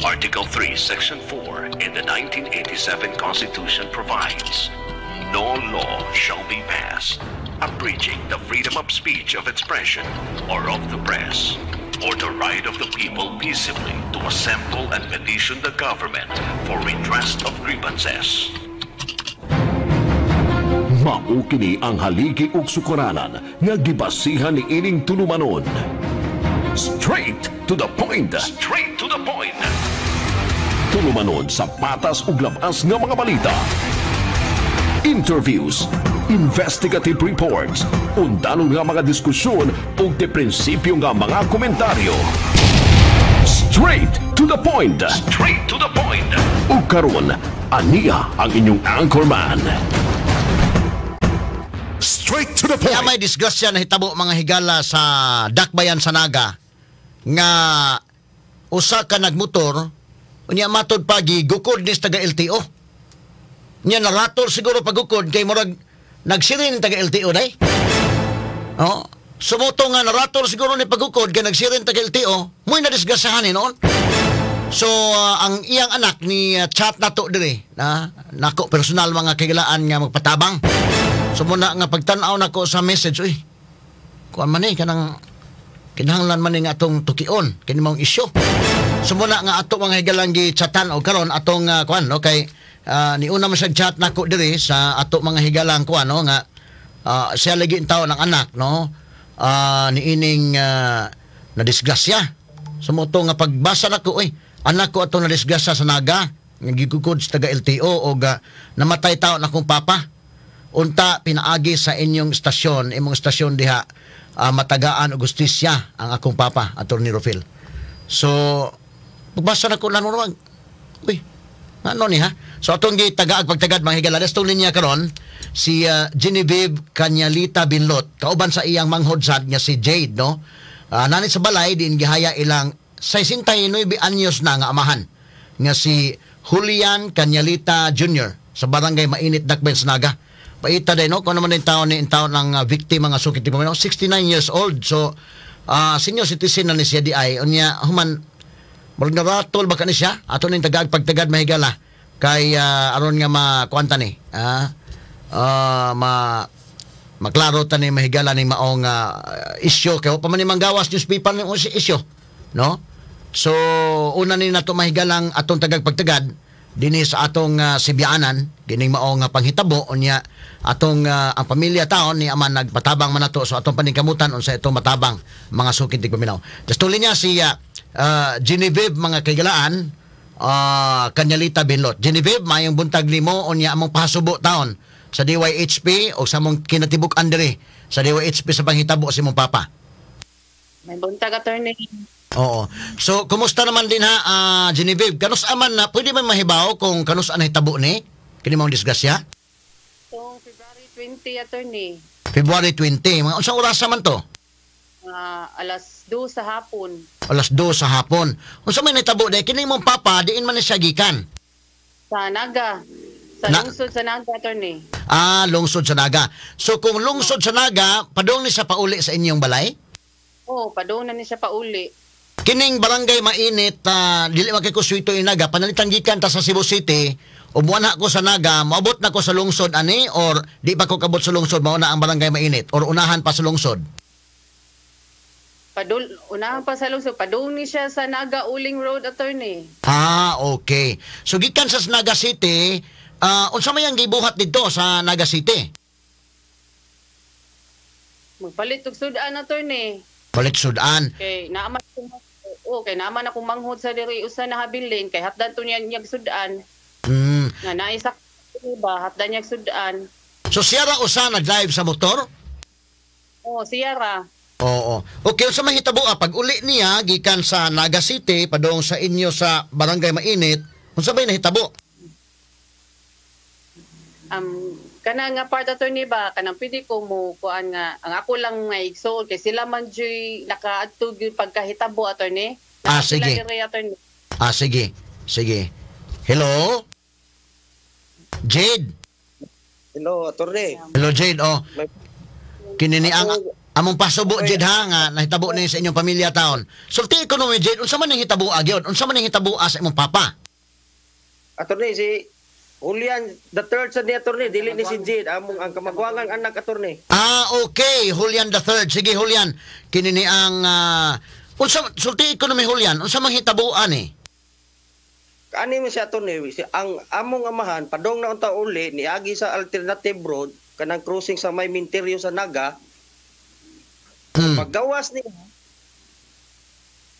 Article 3, Section 4 in the 1987 Constitution provides, "No law shall be passed abridging the freedom of speech, of expression, or of the press, or the right of the people peaceably to assemble and petition the government for redress of grievances." Mao kini ang haligi ug sukaranan nga gibasihan ni ining tulumanon. Straight to the point. Straight to the point. Tulumanon sa patas ug labas nga mga balita. Interviews, investigative reports, undanong nga mga diskusyon ug de prinsipyo nga mga komentaryo. Straight to the point. Straight to the point. Ug karon, aniya ang inyong anchorman. Straight to the point. Kaya may disgrasya na hitabo, mga higala, sa Dakbayan sa Naga nga usa ka nagmotor, unya matod pa gigukod ni sa taga LTO. Nya naratol siguro pagukod kay murag nagsirin taga LTO day. Oh, sumuto nga naratol siguro ni pagukod kay nagsirin taga LTO, mo'y nadisgrasyahan ni noon. So ang iyang anak ni chat na to dire na nako personal, mga kahigalaan, nga magpatabang. So muna nga pagtan-aw nako sa message, uy. Kuan man ni kanang kinahanglan man ni nga atong tukion kini maong isyu. So muna nga ato, mga higalang, gi chatan og karon atong kuan, no, kay niuna man siya chat nako diri sa ato, mga higalang, kuan, no, nga siya lagi tawo ng anak, no, niining na disgrasya. So mo to nga pagbasa nako, uy, anak ko ato na disgrasya sa Naga nga gigukod sa taga LTO og namatay tao na akong papa. Unta pinaagi sa inyong istasyon, imong istasyon diha, matagaan og hustisya ang akong papa, Attorney Rofil. So pagbasa nako na wag. Uy, ano ni ha? So atong gitagaag pagtagad, mga higala, tong linya karon si Genevieve Canyalita Binlot kauban sa iyang manghod sad nga si Jade, no. Nani sa balay din gihaya ilang 69 anyos na nga amahan nga si Julian Canyalita Jr. sa Barangay Mainit, Dakbayan sa Naga. Paita din, no? Kung ano man yung taon ni taon ng victim, mga sukit mo, no? 69 years old. So, senior citizen na ni siya di ay. Unya, human, murag naratol ba ka ni siya? Ato ning tagag pagtagad, mahigala. Kay aron nga makuanta ni. Ma maklaro ta ni, mahigala, ni maong isyu kay wa pa man ni manggawas newspaper ni isyu, no. So una ni nato, mahigalang, atong tagag pagtagad dinhi sa atong sibyaanan kining maong panghitabo. Unya atong ang pamilya taon ni aman nagpatabang man nato, so atong paningkamutan unsa itong matabang, mga suking tigpaminaw. Just tuloy niya si Genevieve, mga kahigalaan, Kanyalita Binlot. Genevieve, mayong buntag nimo. Unya among pahasubo taon sa DYHP o sa among kinatibuk-an diri sa DYHP sa panghitabo sa imong papa. May buntag, attorney. Oo. So, kumusta naman din ha, Genevieve? Kanus aman na, pwede ba mahibaw kung kanus ang nahitabo ni? Kini mong disgrasya? So, February 20, attorney. February 20. Mga unsang oras man to? Alas 2 sa hapon. Alas 2 sa hapon. Unsa may nahitabo di? Kini mong papa, diin man ni siya gikan? Sa Naga. Sa lungsod sa Naga, attorney. Ah, lungsod sa Naga. So, kung lungsod sa Naga, padung ni siya pauli sa inyong balay? Oo, padung na ni siya pauli. Kining Barangay Mainit, dili man kay ko suito in Naga, panalitan gikan ta sa Cebu City, o muana ko sa Naga, moabot na ko sa lungsod ani or di pa ko kabot sa lungsod, mao na ang Barangay Mainit or unahan pa sa lungsod? Padul, unahan pa sa lungsod. Padung ni siya sa Naga Uling Road, attorney. Ah, okay. So gikan sa Naga City, unsa may ang gibuhat didto sa Naga City? Magpalit og sudan, attorney. Palit sudan. Kay naaman akong, oh, kay naaman akong manghod sa diri usa na habilin kay hatdan to niya niyag sudan. Nga naisa ba hatdan niyag sudan. So siya ra usa na drive sa motor? Oh, siya ra. Oo. Okay, unsa may hitabo pag uli niya gikan sa Naga City padung sa inyo sa Barangay Mainit, unsa may nahitabo? Kana nga part, attorney, ba kanang pwede ko mo kuan nga ang ako lang nga igsoon kay sila man juy nakaadto gyud pagkahitabo, attorney. Ah, Sila sige. diri, attorney. Ah, sige. Sige. Hello? Jade. Hello, attorney. Hello, Jade. Oh. Kini ni ang Among pasubo, Okay. Jed, ha, nga nahitabo ni sa inyong pamilya taon. Sulti ko no, Jed, unsa man ning hitabo gyud? Unsa man ning hitabo sa imong papa? Attorney, si Julian the third sa ni attorney, dili ni si Jade, among ang kamagwangang anak, attorney. Ah, okay, Julian the third. Sige, Julian, kini ni ang unsa, sulti ko no, Julian, unsa man hitabuan eh? Kaani mo siya, attorney, si, ang among amahan padong na unta uli niagi sa alternative road kanang crossing sa may Minteryo sa Naga. Paggawas niya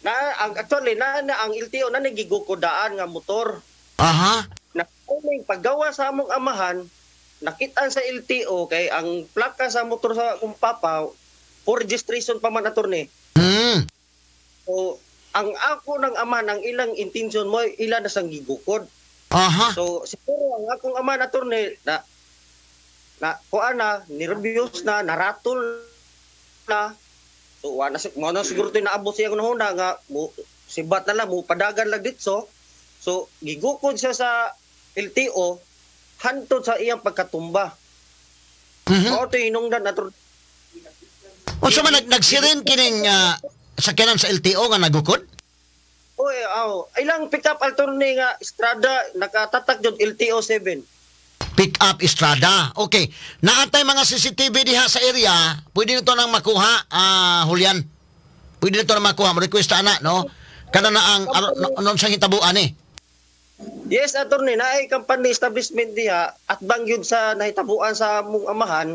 na ang actually na, na ang LTO na nagigukudaan nga motor. Na uling paggawas sa among amahan, nakitaan sa LTO kay ang plaka sa motor sa akong papa for registration pa man, attorney. So ang ako ng ama, ang ilang intention mo ila na sang gigukod. So siguro ang akong ama, attorney, na na kuan na nervyos na, naratol na. So wa na mo na siguro to naabot siya hunahuna nga mo sibat na lang, mo padagan lang ditso. So gigukod siya sa LTO hantod sa iyang pagkatumba. Mao to hinungdan, attorney. Unsa man nagsiren kining sakyanan sa LTO nga nagukod? Oy, aw, ilang pick up, attorney, nga Estrada, nakatatak jud LTO 7. Pick up Estrada. Okay. Naatay mga CCTV diha sa area, pwede nito nang makuha, Julian. Pwede nito nang makuha. Mo request ana, no? Kana na ang no, sa hitabuan eh. Yes, attorney, naay company establishment diha at bangyud sa nahitabuan sa among amahan.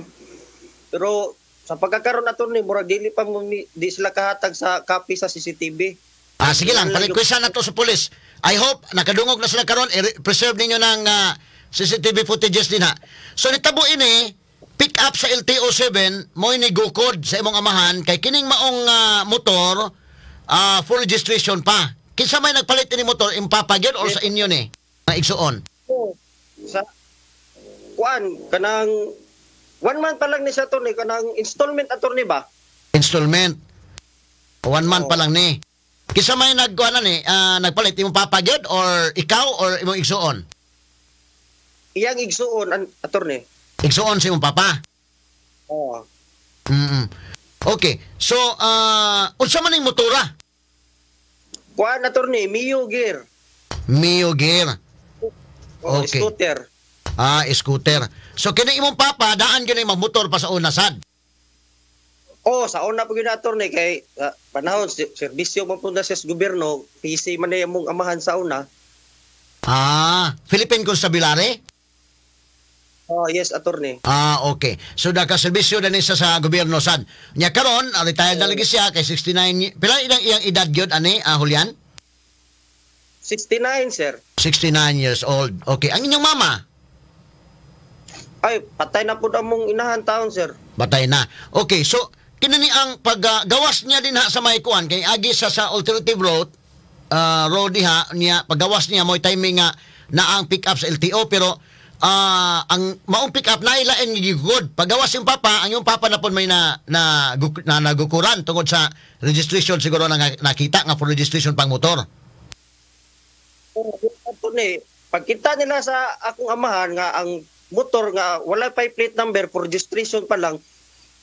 Pero sa pagkakaroon, attorney, murag dili pa mo di sila kahatag sa copy sa CCTV. Ah, sige lang, Wala. Pa-request na to sa pulis. I hope nakadungog na sila karon, i-preserve ninyo ng CCTV footages din ha. So nitabo ini, pick up sa LTO 7 mo ni gukod sa imong amahan kay kining maong motor for registration pa. Kinsa may nagpalit ini motor, imong papa gyud or sa inyo ni? Na igsuon. Sa kuan kanang one month pa lang ni sa attorney, kanang installment, attorney ba? Installment. One month Oo. Pa lang ni. Kinsa may nagkuan na ni, nagpalit, imong papa gyud or ikaw or imong igsuon? Iyang igsuon, attorney. Igsuon sa imong papa. Oo. Okay. So, unsa man ning motora? Kuan, attorney, Mio Gear. Mio Gear. Oh, Okay. scooter. Ah, scooter. So kini imong papa daan gyud magmotor pa sa una sad. Oh, sa una po gyud, attorney, kay panahon serbisyo man pud na siya sa gobyerno, PC man na among amahan sa una. Ah, Philippine Constabulary? Oh, yes, attorney. Ah, okay. So nakaserbisyo na ni siya sa gobyerno sad. Nya karon, retired na lagi siya kay 69. Pila ilang iyang edad gyud ani, Julian? 69, sir. 69 years old. Okay. Ang inyong mama? Ay, patay na pud among inahan taon, sir. Batay na. Okay, so kini ni ang paggawas niya din ha sa may kuan kay agi sa alternative road road diha niya, paggawas niya mo'y timing nga na ang pick up sa LTO, pero ang maong pick up na ilain gigugod. Paggawas yung papa, ang yung papa na pud may na na, na nagukuran tungod sa registration siguro na nakita nga for registration pang motor. Attorney, pagkita nila sa akong amahan nga ang motor nga wala pa plate number, for registration pa lang,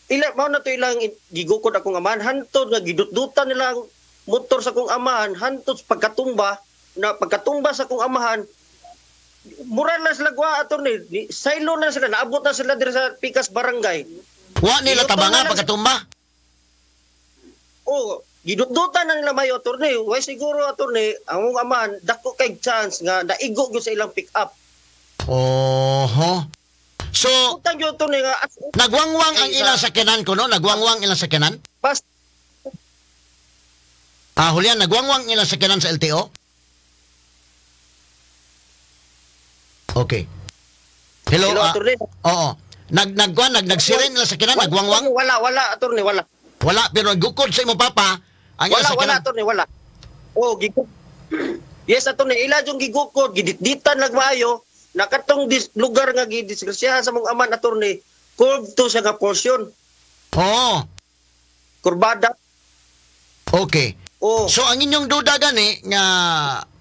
ila mao na to ilang gigukod akong amahan hantod nga gidutdutan nila ang motor sa akong amahan hantod sa pagkatumba na pagkatumba sa akong amahan. Mura na sila gwa, attorney. Saylo na sila, naabot na sila diri sa Pikas Barangay. Wa nila Giluto tabanga na lang. pagkatumba. Oh, gidutdutan na nila mayo, attorney. Why siguro, attorney, ang among amahan dako kay chance nga naigo gyud sa ilang pick up. Oho. So Utang gyud, attorney, nga nagwangwang ang Kay ilang sakyanan ko, no? Nagwangwang ilang sakyanan? Pas Ah, Julian, nagwangwang ilang sakyanan sa LTO? Okay. Hello, Hello, attorney. Oo. Nag nagkuan nag nagsiren ilang sakyanan, nagwangwang? Wala, wala, attorney, wala. Wala, pero gukod sa imong papa ang ilang Wala, wala, sakyanan. Attorney, wala. Oh, giguk. Yes, attorney, ila yung gigukod, giditditan lang maayo, nakatong lugar nga gidisgrasyahan sa mong aman, attorney, curve to siya nga portion. Oo. Kurbada. Okay. Oh. So ang inyong duda gani nga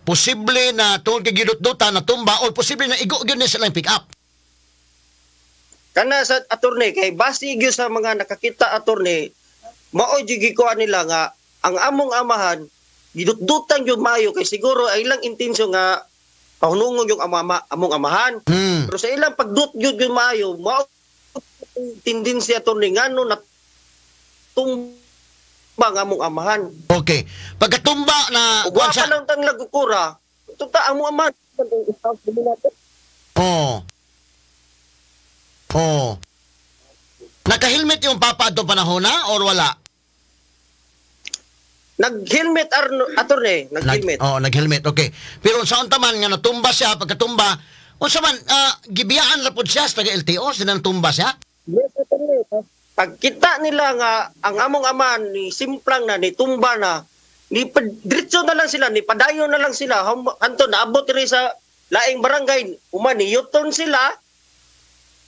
posible na tungod kay gidutdutan na tumba or posible na igo gyud ni sa ilang pick up. Kana sa attorney kay base gyud sa mga nakakita, attorney, Mao jud gikuan nila nga ang among amahan gidutdutan gyud maayo kay siguro ay ilang intensyon nga pahunungon yung among amahan. Pero sa ilang pagdut gyud maayo, mao tendensiya to ni ngano na tumba ang among amahan. Okay. Pagkatumba na kuan sa lang tang lagukura, tuta among amahan. Oh. Oh. Naka-helmet yung papa atong panahon na or wala? Nag-helmet, attorney, nag-helmet. Nag-helmet, okay. Pero sa unta man nga natumba siya, pagkatumba, unsa man gibiyaan ra pud siya sa taga LTO, sinang tumba siya? Yes, attorney. Pagkita nila nga ang among amahan ni simplang na ni tumba na, ni diretso na lang sila, ni padayon na lang sila hanto naabot diri sa laing barangay, uma ni U-turn sila.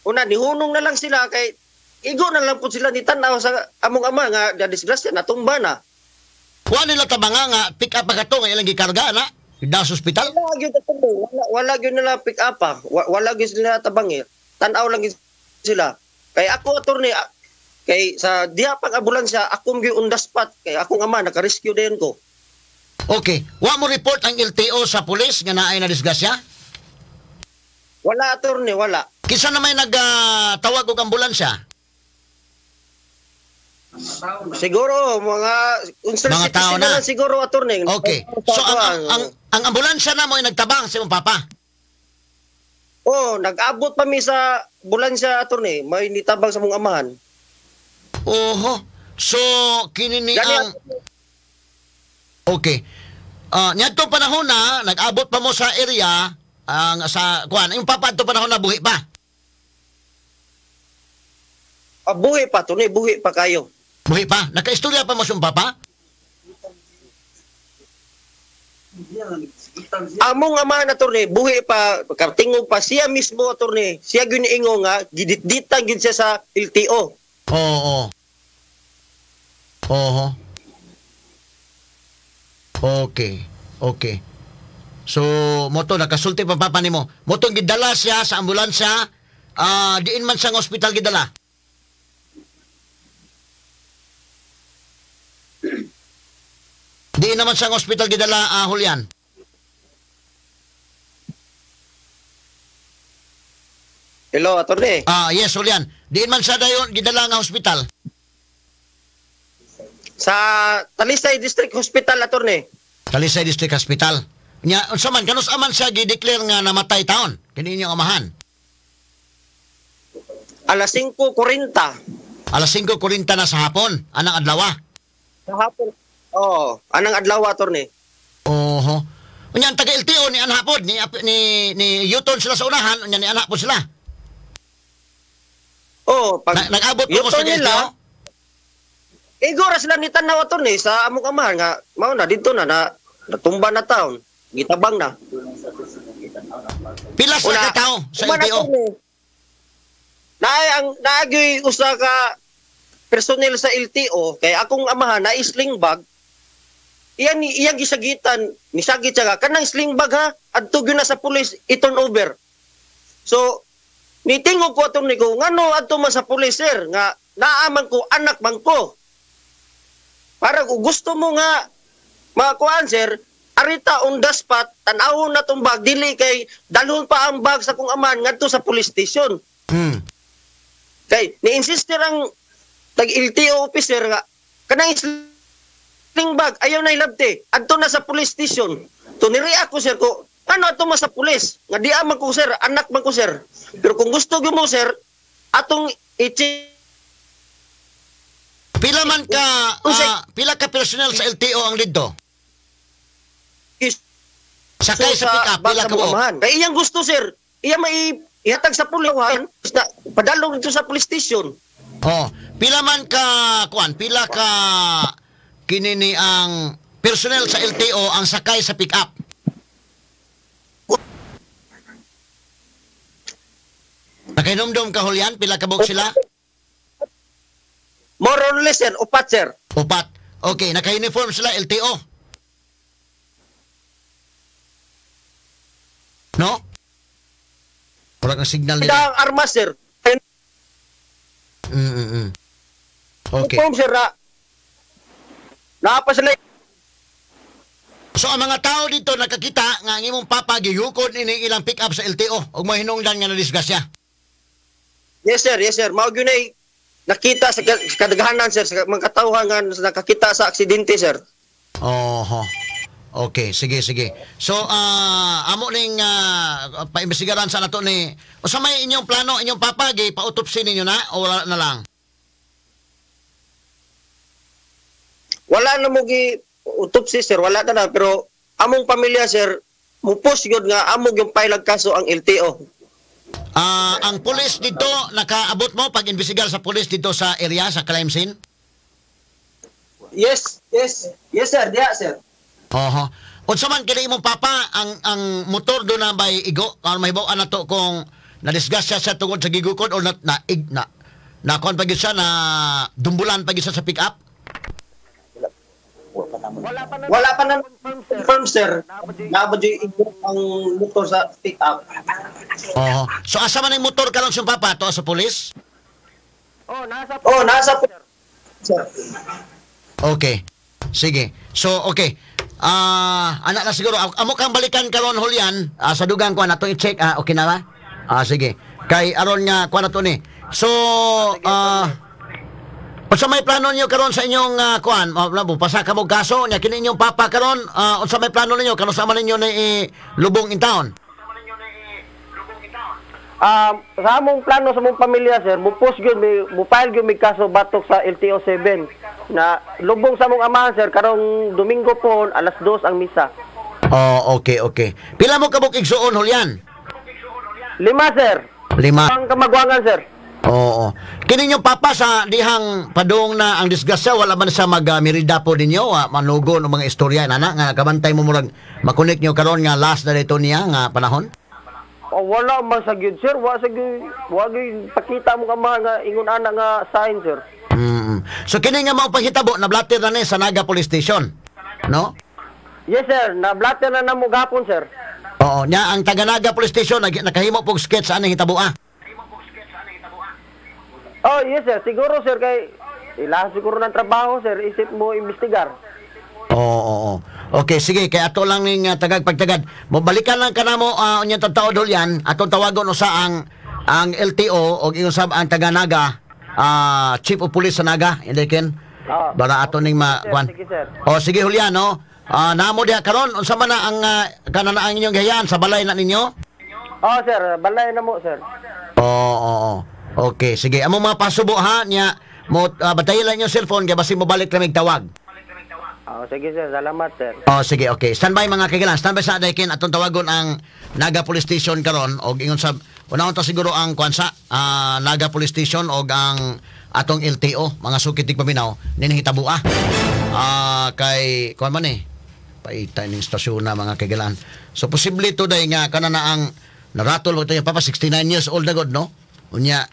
Una nihunong na lang sila kay igo na lang pud sila ni tan-aw sa among ama nga na disgrasya, natumba na. Wa nila tabanga nga pick up pa kato nga ilang gikarga na da sa ospital. Wala gyud attorney, wala gyud nila pick up pa. Wala gyud sila tabangi. Tan-aw lang gyud sila. Kay ako attorney, kay sa diha pag ambulansya akong gyud on the spot kay akong ama naka-rescue dayon ko. Okay, wa mo report ang LTO sa pulis nga naay na disgrasya? Wala attorney, wala. Kinsa na may nagtawag og ambulansya? Siguro mga Mga tao na. Lang siguro attorney. Okay. So ang ambulansya na mo ay nagtabang sa imong papa. Oh, nag-abot pa mi sa ambulansya attorney, may nitabang sa mong amahan. Oho. So kini ni ang okay. Niadtong panahon na nag-abot pa mo sa area ang sa kuan, yung papa adto panahon na buhi pa. Buhi pa tunay, buhi pa kayo. Buhi pa? Nakaistorya pa mo sa papa? Among ama na attorney, buhi pa, katingog pa siya mismo attorney. Siya gyud niingon nga giditditan gyud siya sa LTO. Oo. Oo. Okay. Okay. So, moto nakasulti pa papa nimo. Moto gidala siya sa ambulansya, diin man siya nga ospital gidala. Diin naman siya nga ospital gidala, Julian. Hello, attorney. Yes, Julian. Diin man siya dayon gidala nga ospital. Sa Talisay District Hospital, attorney. Talisay District Hospital. Nya, unsa man kanus aman siya gi-declare nga namatay taon kini inyong amahan? Alas 5:40. Alas 5:40 na sa hapon, anang adlaw. Sa hapon. Oo, anang adlaw attorney. Oho. Unya ang taga LTO ni anhapod ni U-turn sila sa unahan, unya ni anhapod sila. Oh, pag nag-abot mo sa nila, LTO? Igora sila ni tanaw attorney sa among amahan nga mao na didto na natumba na taon, gitabang na. Pila sa ka tawo sa LTO? Naay ang naagyoy usa ka personnel sa LTO kay akong amahan na sling bag. Iyan iyang gisagitan, nisagit siya nga kanang sling bag ha, adto gyud na sa pulis i-turn over. So nitingog ko attorney ko ngano adto man sa pulis sir nga naa man ko anak man ko. Para kung gusto mo nga makuan sir, arita on the spot, tan-awon na tong bag, dili kay dalhon pa ang bag sa kong amahan ngadto sa police station. Kay ni-insister ang tag LTO officer nga kanang sling bag ayaw na ilabte, adto na sa police station. To niri ako sir ko, ano adto man sa police? Nga di man ko sir, anak man ko sir. Pero kung gusto gyud mo sir, atong i-check. Pila man ka pila ka personnel sa LTO ang didto? Sakay sa pick-up, pila ka buok? Kay iyang gusto sir, iya mai ihatag sa pulis, padalong dito sa police station. Oh, pila man ka kuan, pila ka kini ni ang personnel sa LTO ang sakay sa pick-up? Nakahinumdum ka Julian, pila ka buok sila? More or less, sir. Upat, sir. Upat. Okay, naka-uniform sila, LTO. No? Wala kang signal nila. Ang armas, sir. Okay. Uniform, sir. Naa pa sila. So ang mga tao dito nakakita nga ang imong papa gihukod ini ilang pick up sa LTO ug mahinungdan nga nadisgrasya. Yes sir, yes sir. Mao gyud nay nakita sa kadaghanan, sir, sa mga katawhan nga nakakita sa aksidente, sir. Oho. Okay, sige, sige. So amo ning paimbestigaran sa nato ni unsa may inyong plano, inyong papa gi pa-autopsy ninyo na o wala na lang? Wala na mo gi autopsy, sir, wala na na, pero among pamilya, sir, mupos gyud nga amo yung file kaso ang LTO. Ang pulis dito nakaabot mo pag-imbestigar sa pulis dito sa area sa crime scene? Yes, yes. Yes sir, diha sir. Oho. Unsa man kini imong papa ang motor do na bay igo aron mahibaw-an nato kung nadisgrasya siya tungod sa gigukod o na na ig, na na kuan pa gyud siya, na dumbulan pa gyud siya sa pick up? Wala pa na confirm, sir. Naa ba jud ang motor sa pick up? Oho. So asa man ang motor karon sa papa to sa pulis? Oh, nasa po, sir. Okay. Sige. So okay. Anak na siguro amo kang balikan karon, Julian, sa dugang ko na to i-check, okay na ba? Sige. Kay aron nga kuan na to ni. So unsa may plano niyo karon sa inyong kuan? Pasa ka mo kaso nya kini inyong papa karon, unsa may plano ninyo karon sa man ninyo ni lubong in town? Sa among plano sa among pamilya, sir, mupos gyud mi, mupile gyud mi kaso batok sa LTO 7 na lubong sa among amahan, sir, karong Domingo po 2:00 ang misa. Oh, okay, okay. Pila mo kabuk igsuon, Julian? 5, sir. 5. Ang kamagwangan, sir. Oo. Kini inyong papa sa dihang padung na ang disgrasya, wala man siya magmirida po ninyo, manugon o mga istorya nana nga kabantay mo murag makunik niyo karon nga last na dito niya nga panahon? Oh, wala man sa gyud, sir. Wa sa gyud, wa gyud pakita mo ka mga ingon ana nga sign, sir. So kini nga mao panghitabo na blatter na ni sa Naga Police Station, no? Yes sir, na blatter na namo gapon, sir. Oo, nya ang taga Naga Police Station nakahimo pog sketch aning hitabo ah. Oh, yes sir, siguro sir kay ilahan siguro ng trabaho, sir, isip mo imbestigar. Oo. Okay, sige, kay ato lang ning tagag pagtagad. Mobalikan lang kanamo unyang tao Julian, atong tawagon usa ang LTO og ingon sab ang taga Naga, Chief of Police sa Naga, hindi ken. Para ato ning ma kuan. Oh, sige Julian, no. Namo diha karon unsa man na ang kanana ang inyong gihayaan sa balay na ninyo? Oh, sir, balay na mo, sir. Oo. Okay, sige. Among mga pasubo ha nya mo batayin lang inyong cellphone kay basin mobalik ramig tawag. Oh, sige sir, salamat sir. Oh, sige, okay. Standby mga kaibigan. Standby sa Daikin atong tawagon ang Naga Police Station karon og ingon sa unahon ta siguro ang kuan sa Naga Police Station og ang atong LTO, mga sukit tig paminaw ninhi hitabua. Kay kuan man eh. Paita ning stasyon na mga kaibigan. So posible to day nga kana na ang naratol mo yung papa 69 years old na god, no? Unya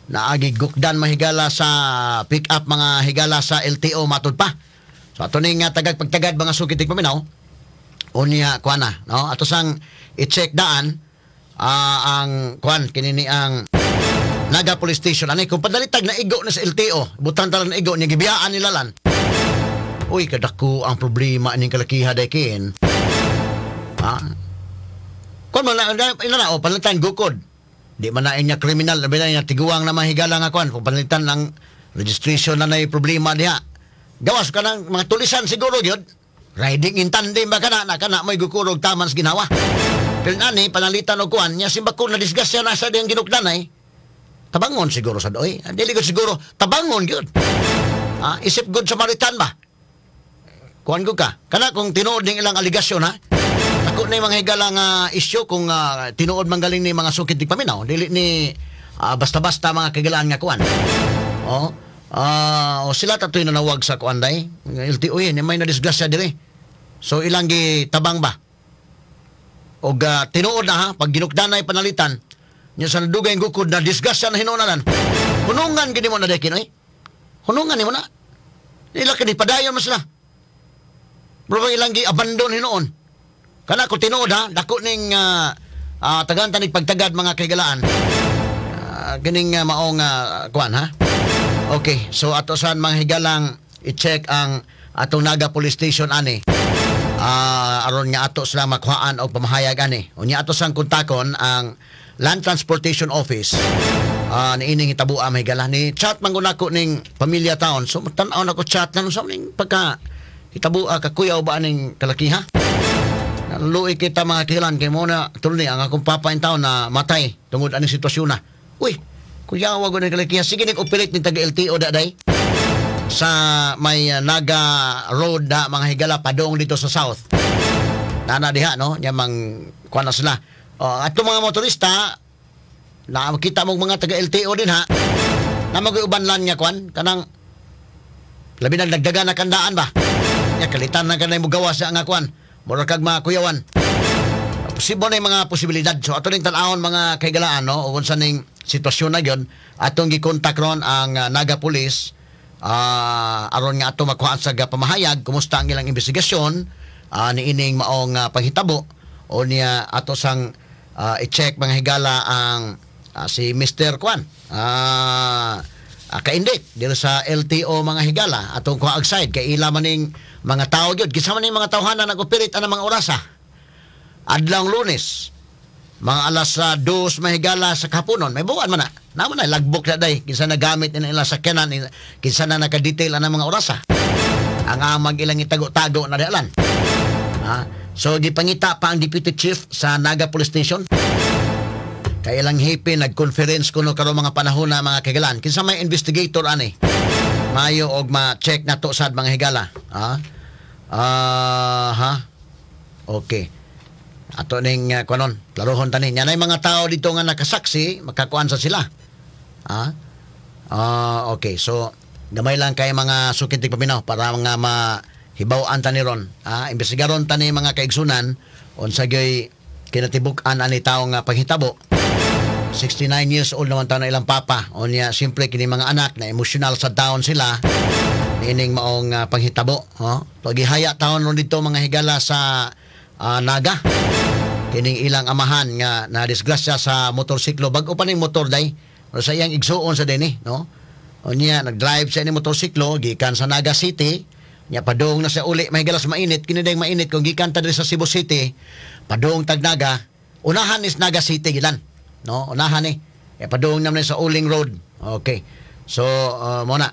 naagi gukdan mahigala sa pick up mga higala sa LTO matud pa. So ato ning tagag pagtagad mga sukit tig paminaw. Unya kuan na, no? Ato sang i-check daan ang kuan kini ni ang Naga Police Station. Ani kung padalitag na igo na sa LTO, butan talang na igo niya gibiyaan nila lan. Uy, kadako ang problema ning kalakiha daykin. Kuan man na ina na o panalitan gukod. Di man na inya kriminal, labi na inya tiguang na mahigala nga kuan kung panalitan ang registration na nay problema diha. Gawas ka ng mga tulisan siguro gyud. Riding in tandem ba kana na kana mo'y gukurog taman sa ginawa. Pero nani panalitan og kuan nya simbako na disgrasya na sa diyang ginukdanay. Tabangon siguro sa doy. Dili gud siguro tabangon gyud. Isip good Samaritan ba? Kuan gud ka. Kana kung tinuod ning ilang aligasyon ha. Ako na yung mga higala nga isyu kung tinuod man galing ni mga sukit tig paminaw. Dili ni basta-basta mga kagalaan nga kuan. Oh. O sila tatoy nanawag sa kuan day. LTO yun, may nadisgrasya dire. So ilang gi tabang ba? Og tinuod na ha, pag ginukdanay panalitan, nya sa nadugay gukod na disgrasya na hinunalan. Hunungan gini mo na dekin oy. Hunungan nimo na. Ila kini padayon man sila. Bro ilang gi abandon hinuon. Kana ko tinuod ha, dako ning tagan tanig pagtagad mga kaigalaan. Kining maong kuan ha. Okay, so ato saan mga higalang i-check ang atong Naga Police Station ani. Aron nga ato sila makuhaan og pamahayag ani. Unya ato sang kontakon ang Land Transportation Office niining hitabua, may gala ni chat man nako ning pamilya taon. So tan-aw nako chat na sa ning pagka hitabua, kakuyaw ba aning kalakiha. Naluoy kita, mga kilan, kay mo na tulni ang akong papa in taon na matay tungod aning sitwasyon na. Uy, kuyaw ko ning kalakiha. Sige, nig operate ni taga LTO daday sa may Naga Road na, mga higala, padong dito sa south. Nana diha, no? Nya mang kuan na sila. Oh, ato mga motorista na makita mong mga taga LTO din ha. Na mag uban lan nga kuan kanang labi nang dagdagan na kandaan ba. Nya kalitan na kanay mo gawas sa nga kuan. Mura kag mga kuyawan. Posible na yung mga posibilidad. So ato ning tan-awon, mga kaigalaan, no, ug unsa ning sitwasyon na gyud atong gikontak ron ang Naga Police aron nga ato makuhaan sa pamahayag kumusta ang ilang investigasyon niining maong panghitabo. O niya ato sang i-check, mga higala, ang si Mr. Kwan kaindik dito sa LTO, mga higala, atong kuha side kay ila maning mga tao gyud, kinsa man ning mga tawhana nag-operate ana mga orasa adlawng Lunes mga alas 2, mahigala, sa kahaponon. May buwan man na naman na lagbok na day kinsa nagamit nila ilang sakyanan, kinsa na naka-detail ana mga orasa, ang amag ilang itago-tago na dialan ha. So gipangita pa ang deputy chief sa Naga Police Station kay ilang hipi nag-conference kuno karon mga panahon na, mga kagalan. Kinsa may investigator ani, mayo og ma-check na to sad, mga higala, ha. Ah, ha, okay, ato ning kuanon, klarohon tani nya nay mga tao dito nga nakasaksi, makakuan sa sila, ha. Ah, okay, so gamay lang kay mga suking tigpaminaw para nga mahibaw-an ta ni ron, ha, imbestigaron ta ni, mga kaigsunan, unsa gyoy kinatibuk-an ani tawo nga panghitabo. 69 years old naman taon na ilang papa. O niya, siyempre, kini mga anak na emosyonal sa taon sila ining maong panghitabo. Oh? Pagihaya taon ron dito, mga higala, sa Naga. Kining ilang amahan nga na disgrasya sa motorsiklo. Bag-o pa ning motor day. O sa iyang igsuon sa dinhi, no? O niya, nag-drive sa ini motorsiklo, gikan sa Naga City, niya padung na sa uli, mahigala, sa mainit, kini dayng mainit, kung gikan ta diri sa Cebu City, padung tag Naga, unahan is Naga City gilan. No, unahan ni. Eh, padung naman sa Uling Road. Okay. So, mo na.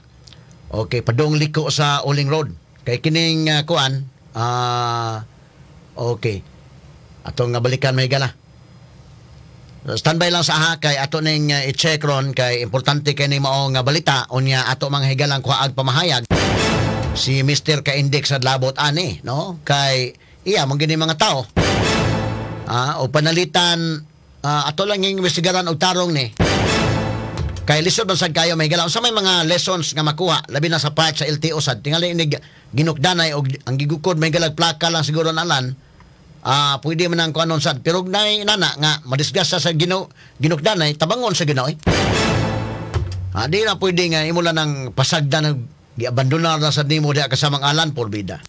Okay, padung liko sa Uling Road. Kay kining kuan, okay. Atong nga balikan, may gala. Standby lang sa aha kay ato ning i-check ron kay importante kay ning mao nga balita. Unya ato mga higalang kuhaag pamahayag si Mr. Kaindik sa labot ani, no, kay iya man gini mga tao o panalitan ato lang yung investigaran og tarong ni kay lisod man sad kayo, may gala. Unsa may mga lessons nga makuha labi na sa part sa LTO sad? Tingali inig ginukdanay og ang gigukod may galag plaka lang siguro nalan, pwede man ang kuanon sad, pero nay nana nga madisgrasya sa ginukdanay, tabangon sa Ginoo eh. Di na pwede nga imo lang ang pasagdan ng giabandonar na sad nimo diha kasamang alan porbida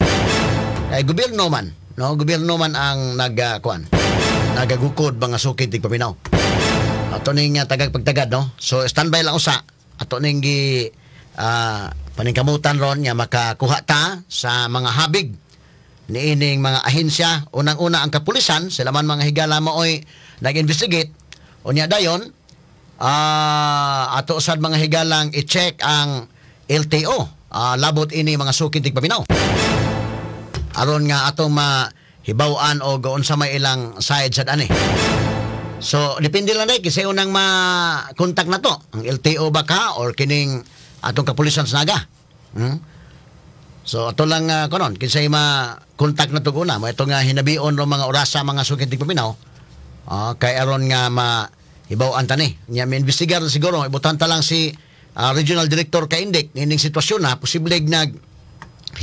kay gobyerno man, no, gobyerno man ang nagkuan, nagagukod, mga sukid tigpaminaw. Ato ning tagag pagtagad, no. So standby lang usa, ato ning gi paningkamutan ron nga makakuha ta sa mga habig niining mga ahensya. Unang-una ang kapulisan, sila man, mga higala, maoy nag-investigate. Unya dayon ato sad, mga higalang, i-check ang LTO labot ini, mga sukid tigpaminaw, aron nga atong mahibaw-an og unsa may ilang side sad ani. So, depende lang dahil kasi unang ma-contact na to. Ang LTO ba ka or kining atong kapulisan sa Naga? Hmm? So, ato lang kunon, kinsay ma-contact na to una. Mo ito nga hinabion ro mga orasa, mga sukit tigpaminaw. Kay aron nga mahibaw-an ta ni. Nya may investigar siguro, ibutan ta lang si Regional Director Kaindik nining sitwasyon na posible nag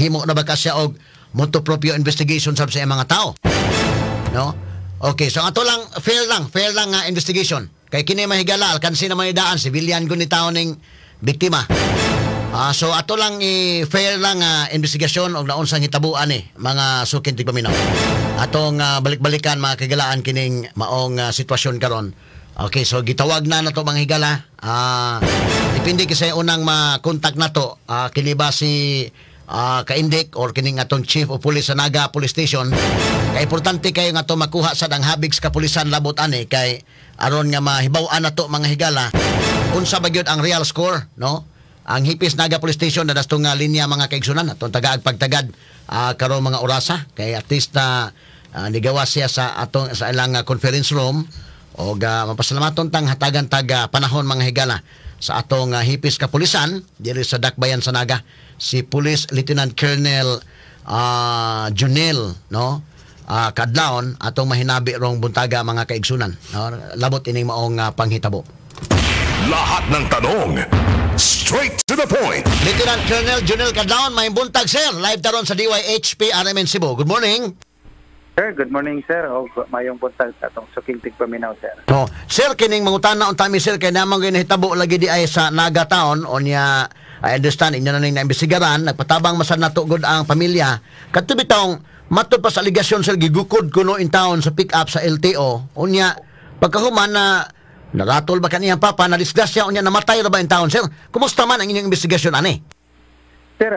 himo na ba ka siya og motu proprio investigation sab sa iyang mga tao. No? Okay, so ato lang fair lang nga investigation. Kay kini mahigala, alkansi na manidaan civilian kun ni tao ning biktima. So ato lang i fair lang nga investigasyon og naunsang hitabuan ni, mga sukin tigpaminaw. Atong balik-balikan, mga kagalaan, kining maong sitwasyon karon. Okay, so gitawag na nato, mga higala. Depende kasi unang ma-contact nato, kini ba si Kaindik or kining atong Chief of Police sa Naga Police Station. Kay importante kayo nga to makuha sad ang habig sa kapulisan labot ani, kay aron nga mahibaw-an nato, mga higala, unsa ba gyud ang real score, no? Ang Hipis Naga Police Station na dasto nga linya, mga kaigsunan, atong tagaag pagtagad karong mga orasa, kay at least na nigawa siya sa atong sa ilang conference room og mapasalamaton tang hatagan taga panahon, mga higala, sa atong Hipis Kapulisan diri sa Dakbayan sa Naga, si Police Lieutenant Colonel Junel, no, Kadlaon, atong mahinabi rong buntaga, mga kaigsunan, no, labot ining maong panghitabo. Lahat ng tanong, straight to the point. Lieutenant Colonel Junel Kadlaon, may buntag, sir. Live taron sa DYHP RMN Cebu. Good morning. Sir, good morning, sir. O mayong buntag sa atong suking tigpaminaw, sir. No, sir, kining mangutana unta mi, sir, kay namang nahitabo lagi di ay sa Naga Town onya. I understand inyo na ning naimbestigaran, nagpatabang masad nato gud ang pamilya. Kadto bitawng matud pa sa aligasyon, sir, gigukod kuno in town sa pick up sa LTO. Unya pagkahuman na naratol ba kaniyang papa, na disgrasya, unya namatay ra ba in town, sir? Kumusta man ang inyong investigasyon ani? Sir,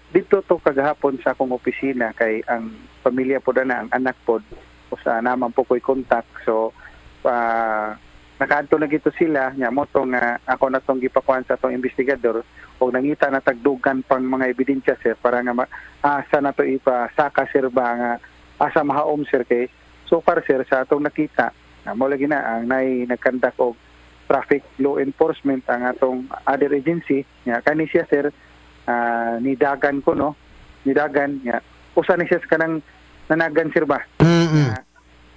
dito to kagahapon sa akong opisina kay ang pamilya po na ang anak po o sa naman po ko'y contact. So, nakaadto na gito sila nya mo to nga ako na tong gipakuan sa atong investigador o nangita na tagdugan pang mga ebidensya, sir, para nga asa na to ipasaka, sir, ba nga asa mahaom, sir, kay so far, sir, sa atong nakita na mo lagi na ang nay nagkandak og traffic law enforcement ang atong other agency nga kani siya, sir, nidagan ko, no, nidagan nga usa ni siya sa kanang nanagan, sir, ba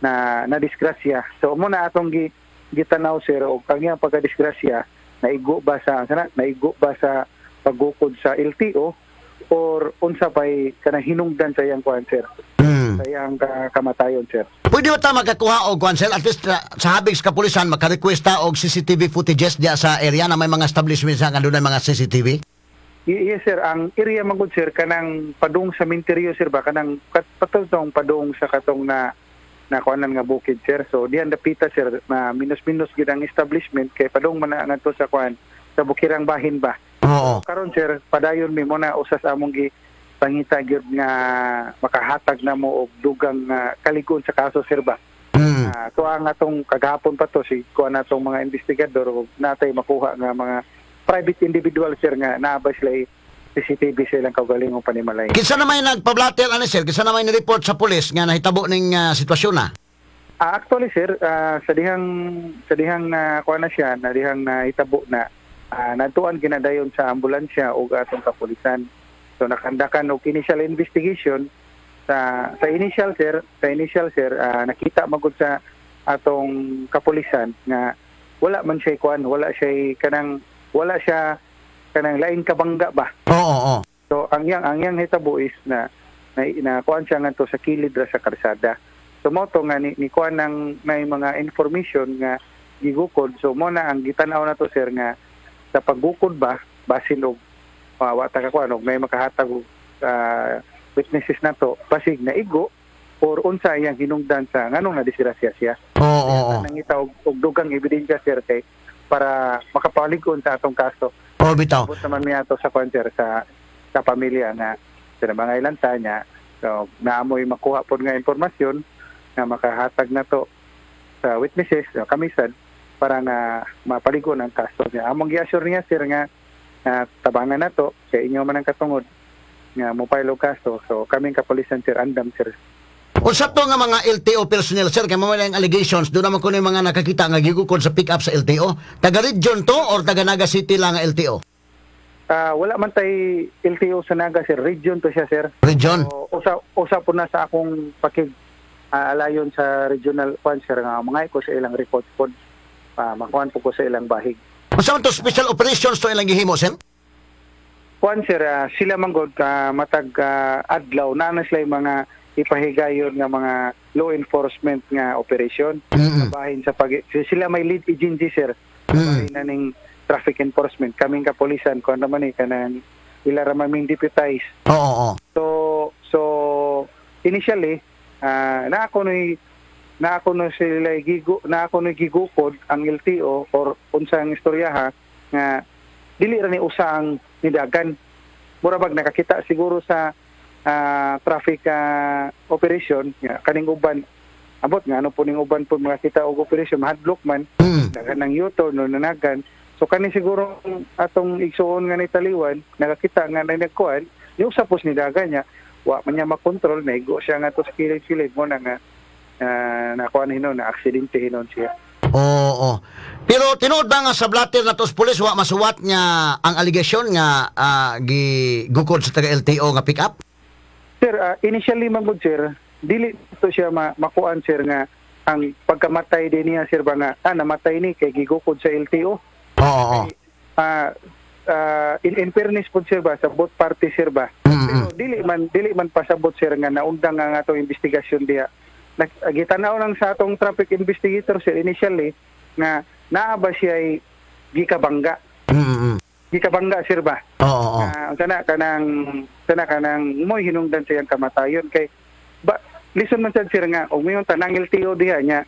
na na disgrasya. So mo na atong gitanaw, sir, og kang iyang pagkadisgrasya naigo ba sa sana, naigo ba sa paggukod sa LTO or unsa pay kanang hinungdan sa iyang kuan, sir, sa iyang kamatayon, sir. Pwede ba ta makakuha og kuan, sir, at least sa habig sa kapulisan maka-request ta og CCTV footages diya sa area na may mga establishment sa nga dunay mga CCTV? Yes sir, ang area man gud, sir, kanang padung sa minteryo, sir, ba, kanang patong padung sa katong na na kuanan nga bukid, sir. So diyan dapita, sir, na minus-minus gid ang establishment kay padung man na ngadto sa kuan sa bukirang bahin ba. Karon, sir, padayon mi mo na usas among gi pangita gyud nga makahatag na mo og dugang kalig-on sa kaso, sir, ba. So ang atong kagahapon pa to si kuan natong mga investigador ug natay makuha nga mga private individual, sir, nga naa ba sila CCTV sa ilang kaugalingong panimalay. Kinsa na may nagpa-blatter ani, sir? Kinsa na may ni-report sa pulis nga nahitabo ning sitwasyon na? Actually, sir, sa dihang na kuan na siya, na dihang nahitabo na, natuan ginadayon sa ambulansya ug atong kapulisan. So nakandakan og initial investigation sa initial, sir, sa initial, sir, nakita magud sa atong kapulisan nga wala man siya kuan, wala siya kanang wala siya kanang lain kabangga ba. Oo, oo. So ang yang hitabo is na na, na kuan siya ngadto sa kilid ra sa karsada. So mo to nga ni kuan ng may mga information nga gigukod. So mo na ang gitan-aw na to, sir, nga sa paggukod ba basin og wa ta ka kuan og may makahatag og witnesses na to, basig na igo or unsa iyang hinungdan sa nganong nadisgrasya siya. Oo, oo, oo. Nangita og dugang ebidensya, sir, kay para makapalig-on sa atong kaso. Oo, bitaw. Abot naman mi ato sa kwan, sir, sa pamilya na sila mga ilanta niya. So naamoy makuha pod nga impormasyon nga makahatag na to sa witnesses, kami sad, para nga mapaligon ang kaso niya. Among gi-assure niya, sir, nga na tabangan na to kay inyo man ang katungod nga mo file og kaso. So kaming kapulisan, sir, andam, sir. Unsa to nga mga LTO personnel, sir, kay mao ang allegations doon naman kuno yung mga nakakita nga gigukod sa pick up sa LTO. Taga region to or taga Naga City lang nga LTO? Wala man tay LTO sa Naga, sir, region to siya, sir. Region. So, usa usa po na sa akong pakig alayon sa regional kwan, sir, nga mga ko sa ilang records pod, makuan po ko sa ilang bahig. Unsa man to, special operations to ilang gihimo, sir? Kuan, sir, sila manggod ka matag adlaw na na sila yung mga ipahigayon nga mga law enforcement nga operation. Bahin sa pag sila may lead agency, sir. Bahin na ning traffic enforcement kaming kapolisan kuan naman eh kanang ila ra man ming deputize. Oo, oo. So initially na ako no sila gigo na ako no gigukod ang LTO or unsang istorya ha nga dili ra ni usa ang nidagan. Mura bag nakakita siguro sa traffic operation nga kaning uban abot nga ano po ning uban po makakita og operation, mahadlok man, daghan ng U-turn no nanagan. So kani siguro atong igsuon nga ni taliwan nakakita nga na nagkuan niusa pos ni dagan niya, wa man niya makontrol, naigo siya nga to sa kilid-kilid mo na nga nakuan hinon na aksidente hinon siya. Oo. Pero tinuod ba nga sa blatter na tos pulis wa masuwat nga ang allegation nga gigukod sa taga LTO nga pick up? Sir, initially man gud sir, dili to siya makuan sir nga ang pagkamatay din niya sir ba nga namatay ni kay gigukod sa LTO. Oo. In fairness po sir ba sa both parties sir ba. Pero dili man pasabot sir nga naundang nga atong investigasyon diha. Gitanaw lang sa atong traffic investigator sir initially nga naa ba siya ay gikabangga. Gikabangga sir ba. Oo. Sana kanang mo'y hinungdan sa iyang kamatayon kay ba listen man sad sir nga og mayon tanang LTO diha nya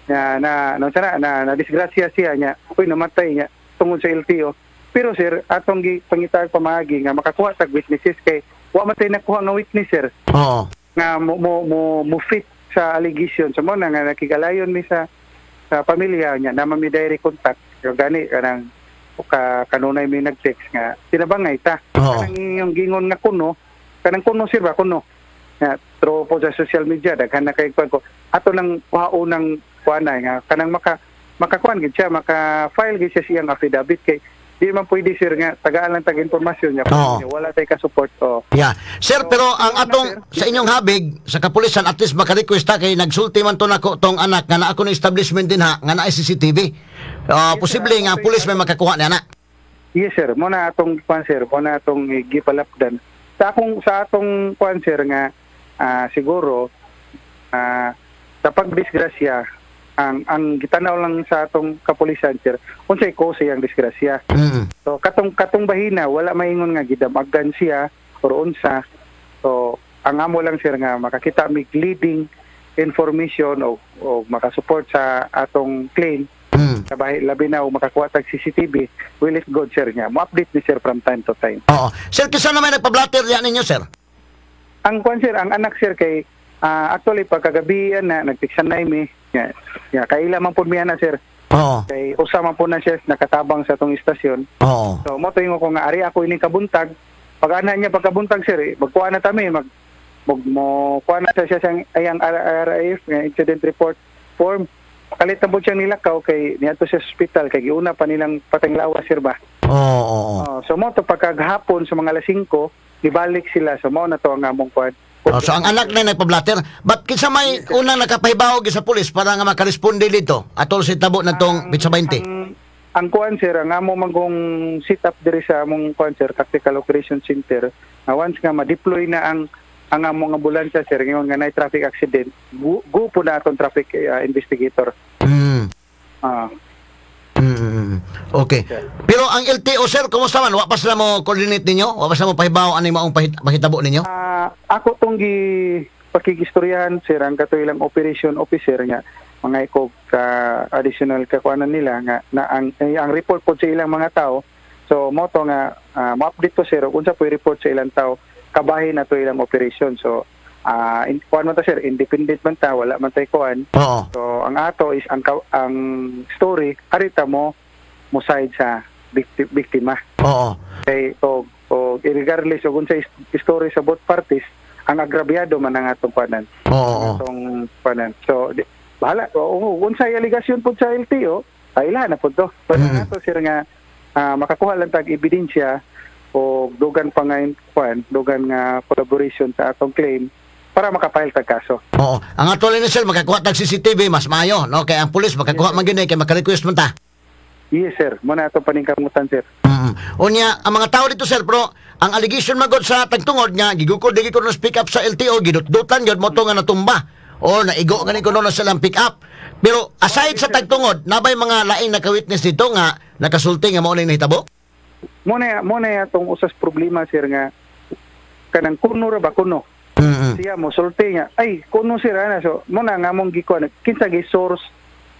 na na no sana na, na disgrasya siya nya uy namatay niya tungod sa LTO. Pero sir atong gipangitag pamaagi nga makakuha tag witnesses kay wa man tay nakuha nga witness sir. Oo. Nga mo fit sa allegation. So mo na nga nakigalayon mi sa pamilya niya na mi direct contact. So, gani kanang kanunay mi nag-text nga tinabangay ta. Oo. Kanang yung gingon nga kuno, kanang kuno sir ba kuno. Nga through po sa social media daghan na kay kuan ko. Ato nang kuhaon kuanay nga kanang makakuan gid siya, maka-file gid siya siyang affidavit kay di man pwede sir nga tagaan lang tag impormasyon niya. Oo. Wala tay ka-support. Oh. Yeah. Sir, So, pero ang atong sir. sa inyong habig sa kapulisan at least maka-request ta kay nagsulti man to nako tong anak nga naa ko ng establishment din ha nga naa CCTV. Posible nga ang pulis may makakuha niya na. Yes sir, mo na atong kuan sir, mo na atong gipalapdan. Sa atong kuan sir nga siguro sa pagdisgrasya ang gitanaw lang sa atong kapulisan sir, unsay cause ang disgrasya. So katong bahina wala maingon nga gidamagan siya or unsa. So ang amo lang sir nga makakita mig leading information o makasupport sa atong claim. Sa bahay, labi na o makakuha tag CCTV, will it go sir nga mo-update ni sir from time to time. Oo. Sir, kinsa na may nagpa-blatter diyan ninyo sir? Ang kuan sir, ang anak sir kay actually pagkagabi na nagtiksan na mi. Ya, kaila man pud miya na sir. Oo. Kay usa man pud na siya nakatabang sa atong istasyon. Oo. So mo tuingon ko nga ari ako ini kabuntag. Pag ana niya pagkabuntag sir, magkuha na ta mi mag mo kuha na siya siyang ayang RAF nga incident report form. Kalit na po siyang nilakaw kay niadto siya sa ospital kay giuna pa nilang patenglawa sir ba. Oo. So mo to pagkagahapon sa mga alas 5 nibalik sila. So mao na to ang among kuan. Oh, so ang anak na nagpa-blatter, but kinsa may unang nakapahibaw sa pulis para nga makaresponde dito atol sa tabo natong pitsa 20? Ang kuan sir, ang amo manggong sit up diri sa among kuan sir, Tactical Operation Center. Once nga ma-deploy na ang among ambulansya sir ngayon nga naay traffic accident, go po na atong traffic investigator. Okay. Pero ang LTO sir, kumusta man? Wa pa sila mo coordinate ninyo? Wa pa sila mo pahibaw ani maong pahitabo ninyo? Ako tong gi pakigistoryahan sir ang kato ilang operation officer nga mga iko ka additional kakuanan nila nga na ang report po sa ilang mga tao. So mo to nga ma-update to sir unsa po report sa ilang tao kabahin na to ilang operation. So kuan man ta sir, independent man ta, wala man tay kuan. Oo. So ang ato is ang story arita mo side sa biktima. Oo. Kay og regardless og unsay story sa both parties, ang agrabyado man ang atong kuanan. Oo. Atong kuanan. So bahala. Oo, unsay aligasyon pud sa LTO, ay ila na pud to. Basta ato sir nga makakuha lang tag ebidensya o dugan pa nga kuan, dugan nga collaboration sa atong claim para makapile tag kaso. Oo. Ang ato ni sir makakuha tag CCTV mas maayo, no? Kay ang pulis makakuha man gyud kay maka-request man ta. Yes sir, mo na atong paningkamutan sir. Unya ang mga tao dito sir, pero ang allegation magod sa tagtungod nga gigukod digi kuno pick up sa LTO, gidutdutan gyud mo to nga natumba o naigo nga ni kuno na silang pick up. Pero aside sa tagtungod, nabay mga laing naka-witness dito nga nakasulti nga mao ning nahitabo? Mo na atong usas problema sir nga kanang kuno ra ba kuno. Siya mo sulti nga ay kuno sir ana, so mo na nga among gikuan kinsa gi source,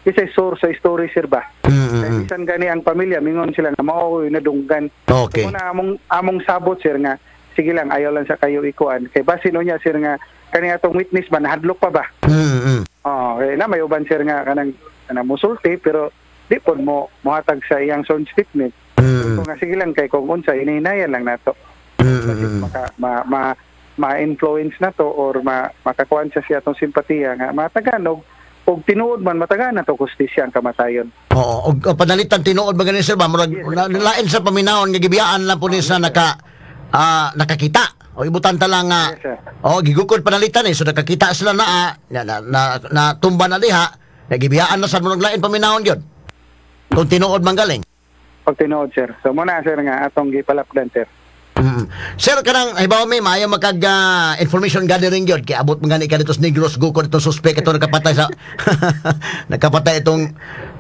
kinsa source sa story sir ba. Kay bisan gani ang pamilya mingon sila nga mao nadunggan. Okay. So, mo na among sabot sir nga Sige lang, ayaw lang sa kayo ikuan kay basin niya, sir, nga kani atong witness ba nahadlok pa ba. Oh, kay na may uban, sir, nga kanang kanang musulti pero di pod mo mohatag sa iyang sworn statement. So nga sige lang kay kung unsa hinahinayan lang nato. Maka ma, ma ma-influence na to or makakuan siya siya atong simpatiya nga mataganog og tinuod man matagan na to hustisya ang kamatayon. Oo, og panalitan tinuod ba gani, sir, ba murag lain sa paminawon nga gibiyaan lang po ni sa nakakita. O ibutan ta lang nga Yes, sir. oh, gigukod panalitan eh, so nakakita sila na na, na, na, na tumba na diha, na gibiyaan na sa murag lain paminawon gyud. Kung tinuod man galing. Pag tinuod, sir. So mo na, sir, nga atong gipalapdan, sir. Sir, kanang halimbawa may maayo makag information gathering gyud kay abot man gani ka dito sa Negros, gukod itong suspect ito nakapatay sa nakapatay itong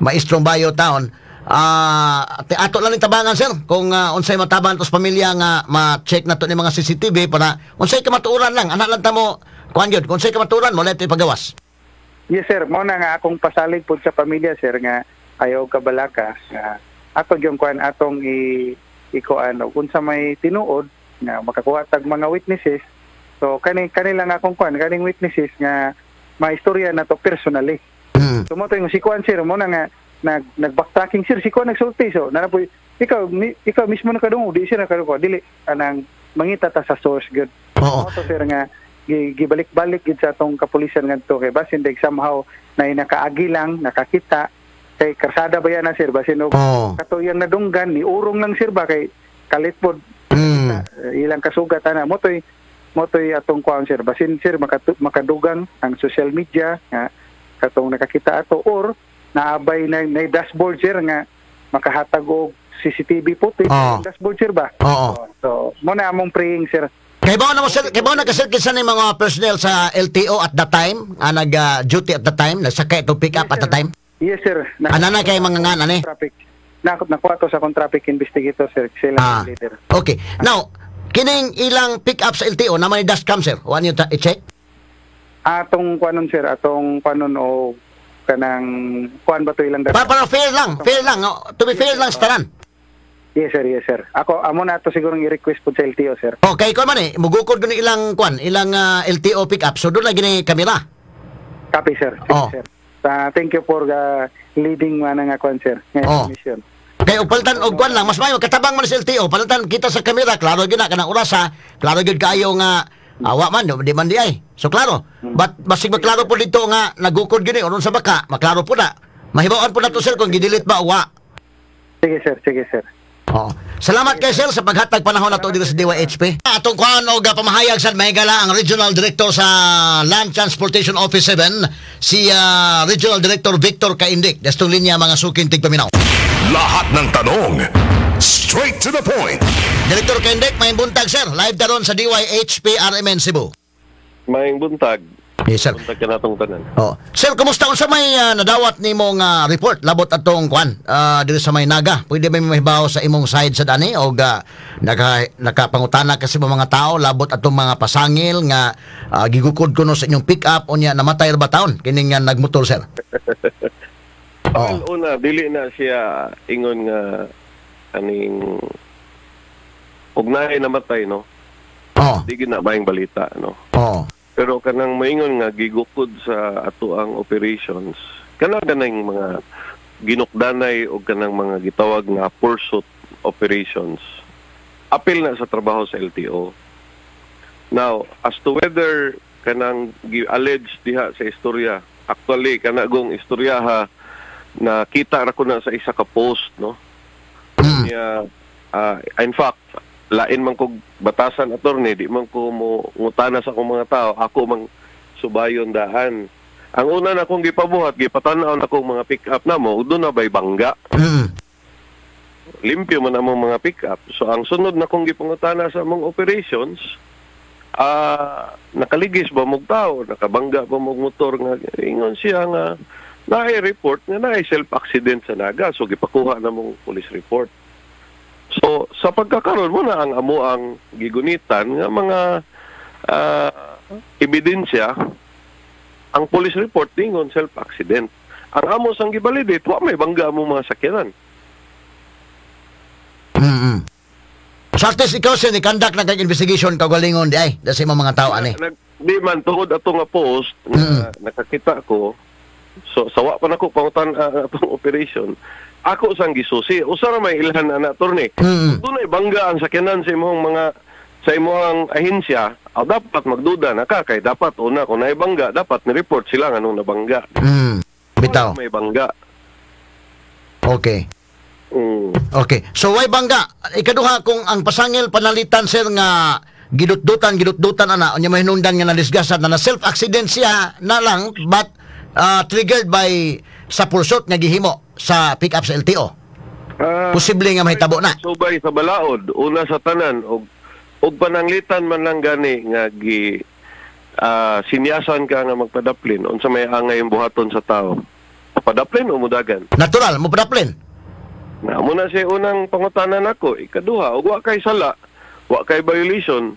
maestrong bayo taon. Ato lang ning tabangan, sir, kung unsay matabangan to sa pamilya nga ma-check na to ni mga CCTV para unsay kamatuoran lang anak lang tamo kuan gyud kung unsay kamatuoran mo let ipagawas. Yes, sir, mo na nga akong pasalig pod sa pamilya, sir, nga ayaw kabalaka nga ato gyud kuan atong i ikuan og unsa may tinuod nga makakuha tag mga witnesses. So kani kani lang akong kuan kaning witnesses nga maistorya na to personally. So mo to yung si kuan, sir, mo na nga nag backtracking, sir, si kuan nagsulti, so nana po ikaw ikaw mismo nakadungog, di siya nakadungog, dili anang mangita ta sa source gyud. Mo to, sir, nga gibalik-balik gid sa atong kapulisan ngadto kay basin dig somehow na nakaagi lang nakakita kay karsada ba yan na, sir, basin og katuyang nadunggan ni urong lang, sir, ba kay kalit pod ilang kasugat ana. Motoy atong kuan, sir, basin, sir, makadugang ang social media nga katong nakakita ato or naabay na dashboard, sir, nga makahatag og CCTV footage dashboard, sir, ba. So mo na among praying, sir. Kay ba na mo, sir, kay ba na kasi kinsa ni mga personnel sa LTO at that time, nag duty at the time, nagsakay itong pick up at the time? Yes, sir. Ana na kay mga nga ni? Traffic. Nakuha to sa akong traffic investigator, sir, sila leader. Okay. Now, kining ilang pick up sa LTO naman ni dashcam, sir. Wa niyo i-check? Atong kuanon, sir, atong kuanon o kanang kuan ba to ilang Para fair lang, fair lang. Oh. To be fair lang sa tanan. Yes, sir, yes, sir. Ako amo na ato siguro i-request po sa LTO, sir. Okay, kuan man eh, mugukod ko ni ilang kuan, ilang LTO pick up. So doon lagi ni kamera. Copy, sir. Sige, sir. Thank you for leading man nga kuan, sir. Nga mission. Kay og palitan og kuan lang, mas maayo katabang man sa LTO, palitan kita sa kamera, klaro gyud na kanang orasa, klaro gyud kaayo nga awa man, di man di ay. So klaro. But basig maklaro po dito nga nagukod gyud ni uron sa baka, maklaro po na. Mahibaw-an po na to, sir, kung gidelete ba o wa. Sige, sir, sige, sir. Oo. Salamat kay sir sa paghatag panahon nato dito sa DYHP. Atong kuan og pamahayag sa mahigala ang Regional Director sa Land Transportation Office 7, si Regional Director Victor Caindic. Destong linya, mga suking tigpaminaw. Lahat ng tanong, straight to the point. Director Caindic, may buntag, sir. Live daron sa DYHP RMN Cebu. Maayong buntag. Yes, sir. Buntag ka natong tanan. Oh. Sir, kumusta, unsa may nadawat nimo nga report labot atong kuan diri sa may Naga? Pwede ba may mahibaw sa imong side sa dani og nakapangutana kasi mga tao labot atong mga pasangil nga gigukod kuno sa inyong pick up, unya namatay ra ba taon kining nga nagmotor, sir? Well, una, dili na siya ingon nga aning og naay namatay, no. Di gid na maayong balita, no. Pero kanang moingon nga gigukod sa ato ang operations, kanang kanang mga ginukdanay o kanang mga gitawag nga pursuit operations, apil na sa trabaho sa LTO. Now, as to whether kanang gi-allege diha sa istorya, actually kana gong istorya ha, nakita ra ko na sa isa ka post, no. Niya, in fact, lain man kog batasan, attorney, di man ko mo ngutana sa akong mga tao, ako mang subayon daan. Ang una na akong gipabuhat, gipatan-aw na akong mga pick up namo, doon na ba'y bangga? Limpyo man among mga pick up. So ang sunod na kong gipangutana sa among operations, nakaligis ba mog tao, nakabangga ba mog motor nga ingon siya nga naay report nga naay self accident sa Naga. So gipakuha na mong police report. So sa pagkakaroon mo na ang amo ang gigunitan nga mga ebidensya, ang police report ningon self accident. Ang amo sang gibalidate, wa may bangga mo mga sakyanan. So at least ikaw, sir, ni-conduct na kag investigation kagalingon di ay sa imong mga tao ani. Di man tungod ato nga post na nakakita ko, so sawa pa nako pangutan atong operation. Ako sang gisusi, usa ra may ilhan ana, attorney. Dunay bangga ang sakyanan sa imong mga sa imong ahensya, dapat magduda na ka kay dapat una kung naay bangga, dapat ni-report sila nganong nabangga. Bitaw. May bangga. Okay. Okay. So why bangga? Ikaduha, kung ang pasangil panalitan, sir, nga gidutdutan gidutdutan ana, unya mahinungdan nga nadisgasan na, na self accident siya na lang, but triggered by sa pursuit nga gihimo sa pick up sa LTO. Posible nga mahitabo na. Subay sa balaod, una sa tanan og pananglitan man lang gani nga gi sinyasan ka nga magpadaplin, unsa may angay yung buhaton sa tao? Padaplin o mudagan? Natural, mo padaplin. Na muna siya unang pangutana nako. Ikaduha, og wa kay sala, wa kay violation,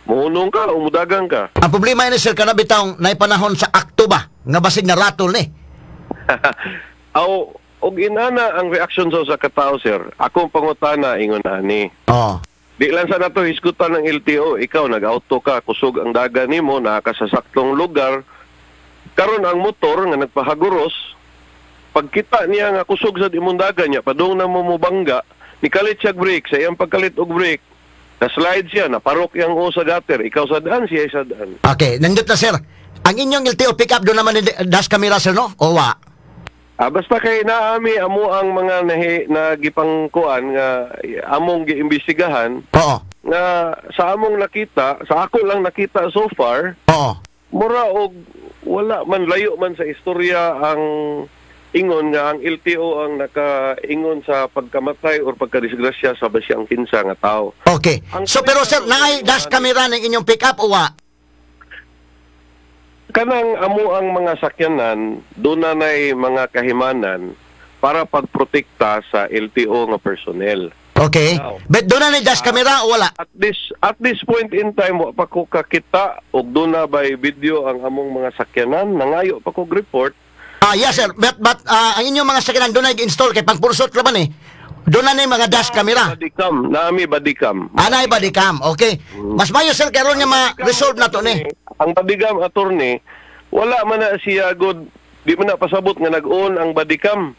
muhunong ka o mudagan ka? Ang problema ni, sir, kana bitawng nay panahon sa akto ba nga basig na ratol ni. Aw, og inana ang reaksyon sa katao, sir. Akong pangutana ingon ani. Di lang sa nato hisgutan ng LTO, ikaw nag-auto ka, kusog ang daga nimo, naa ka sa saktong lugar. Karon ang motor nga nagpahaguros, pagkita niya nga kusog sa imong daga niya, padung na mo mobangga, nikalit siya brake, sa iyang pagkalit og brake, na-slide siya, naparok iyang uo sa gutter, ikaw sa daan, siya sa daan. Okay, nindot na, sir. Ang inyong LTO pick up doon naman ni dash camera, sir, no? O wa? Basta kay naami amo ang mga nahi, nagipangkuan nga among giimbestigahan nga sa among nakita, sa ako lang nakita so far, mura og wala man, layo man sa istorya ang ingon nga ang LTO ang nakaingon sa pagkamatay or pagkadisgrasya sa basyang kinsa nga tao. Okay. So pero sir, naay dash camera ng inyong pick up o wa? Kanang amo ang mga sakyanan, doon na nay mga kahimanan para pagprotekta sa LTO nga personnel. Okay. Now, But doon na ni dash camera o wala? At this point in time, wa pa ko kakita og doon na by video ang among mga sakyanan. Nangayo pa ko report. Yes, sir. But ang inyong mga sakyanan doon na install kay pangpursot laban eh. Doon na ni mga dash camera. Bodycam, naami bodycam. Anay body cam. Okay. Mas mayo, sir, kay aron nga ma-resolve na to ni. Ang bodycam, attorney, wala man na siya good, di man na pasabot nga nag-on ang bodycam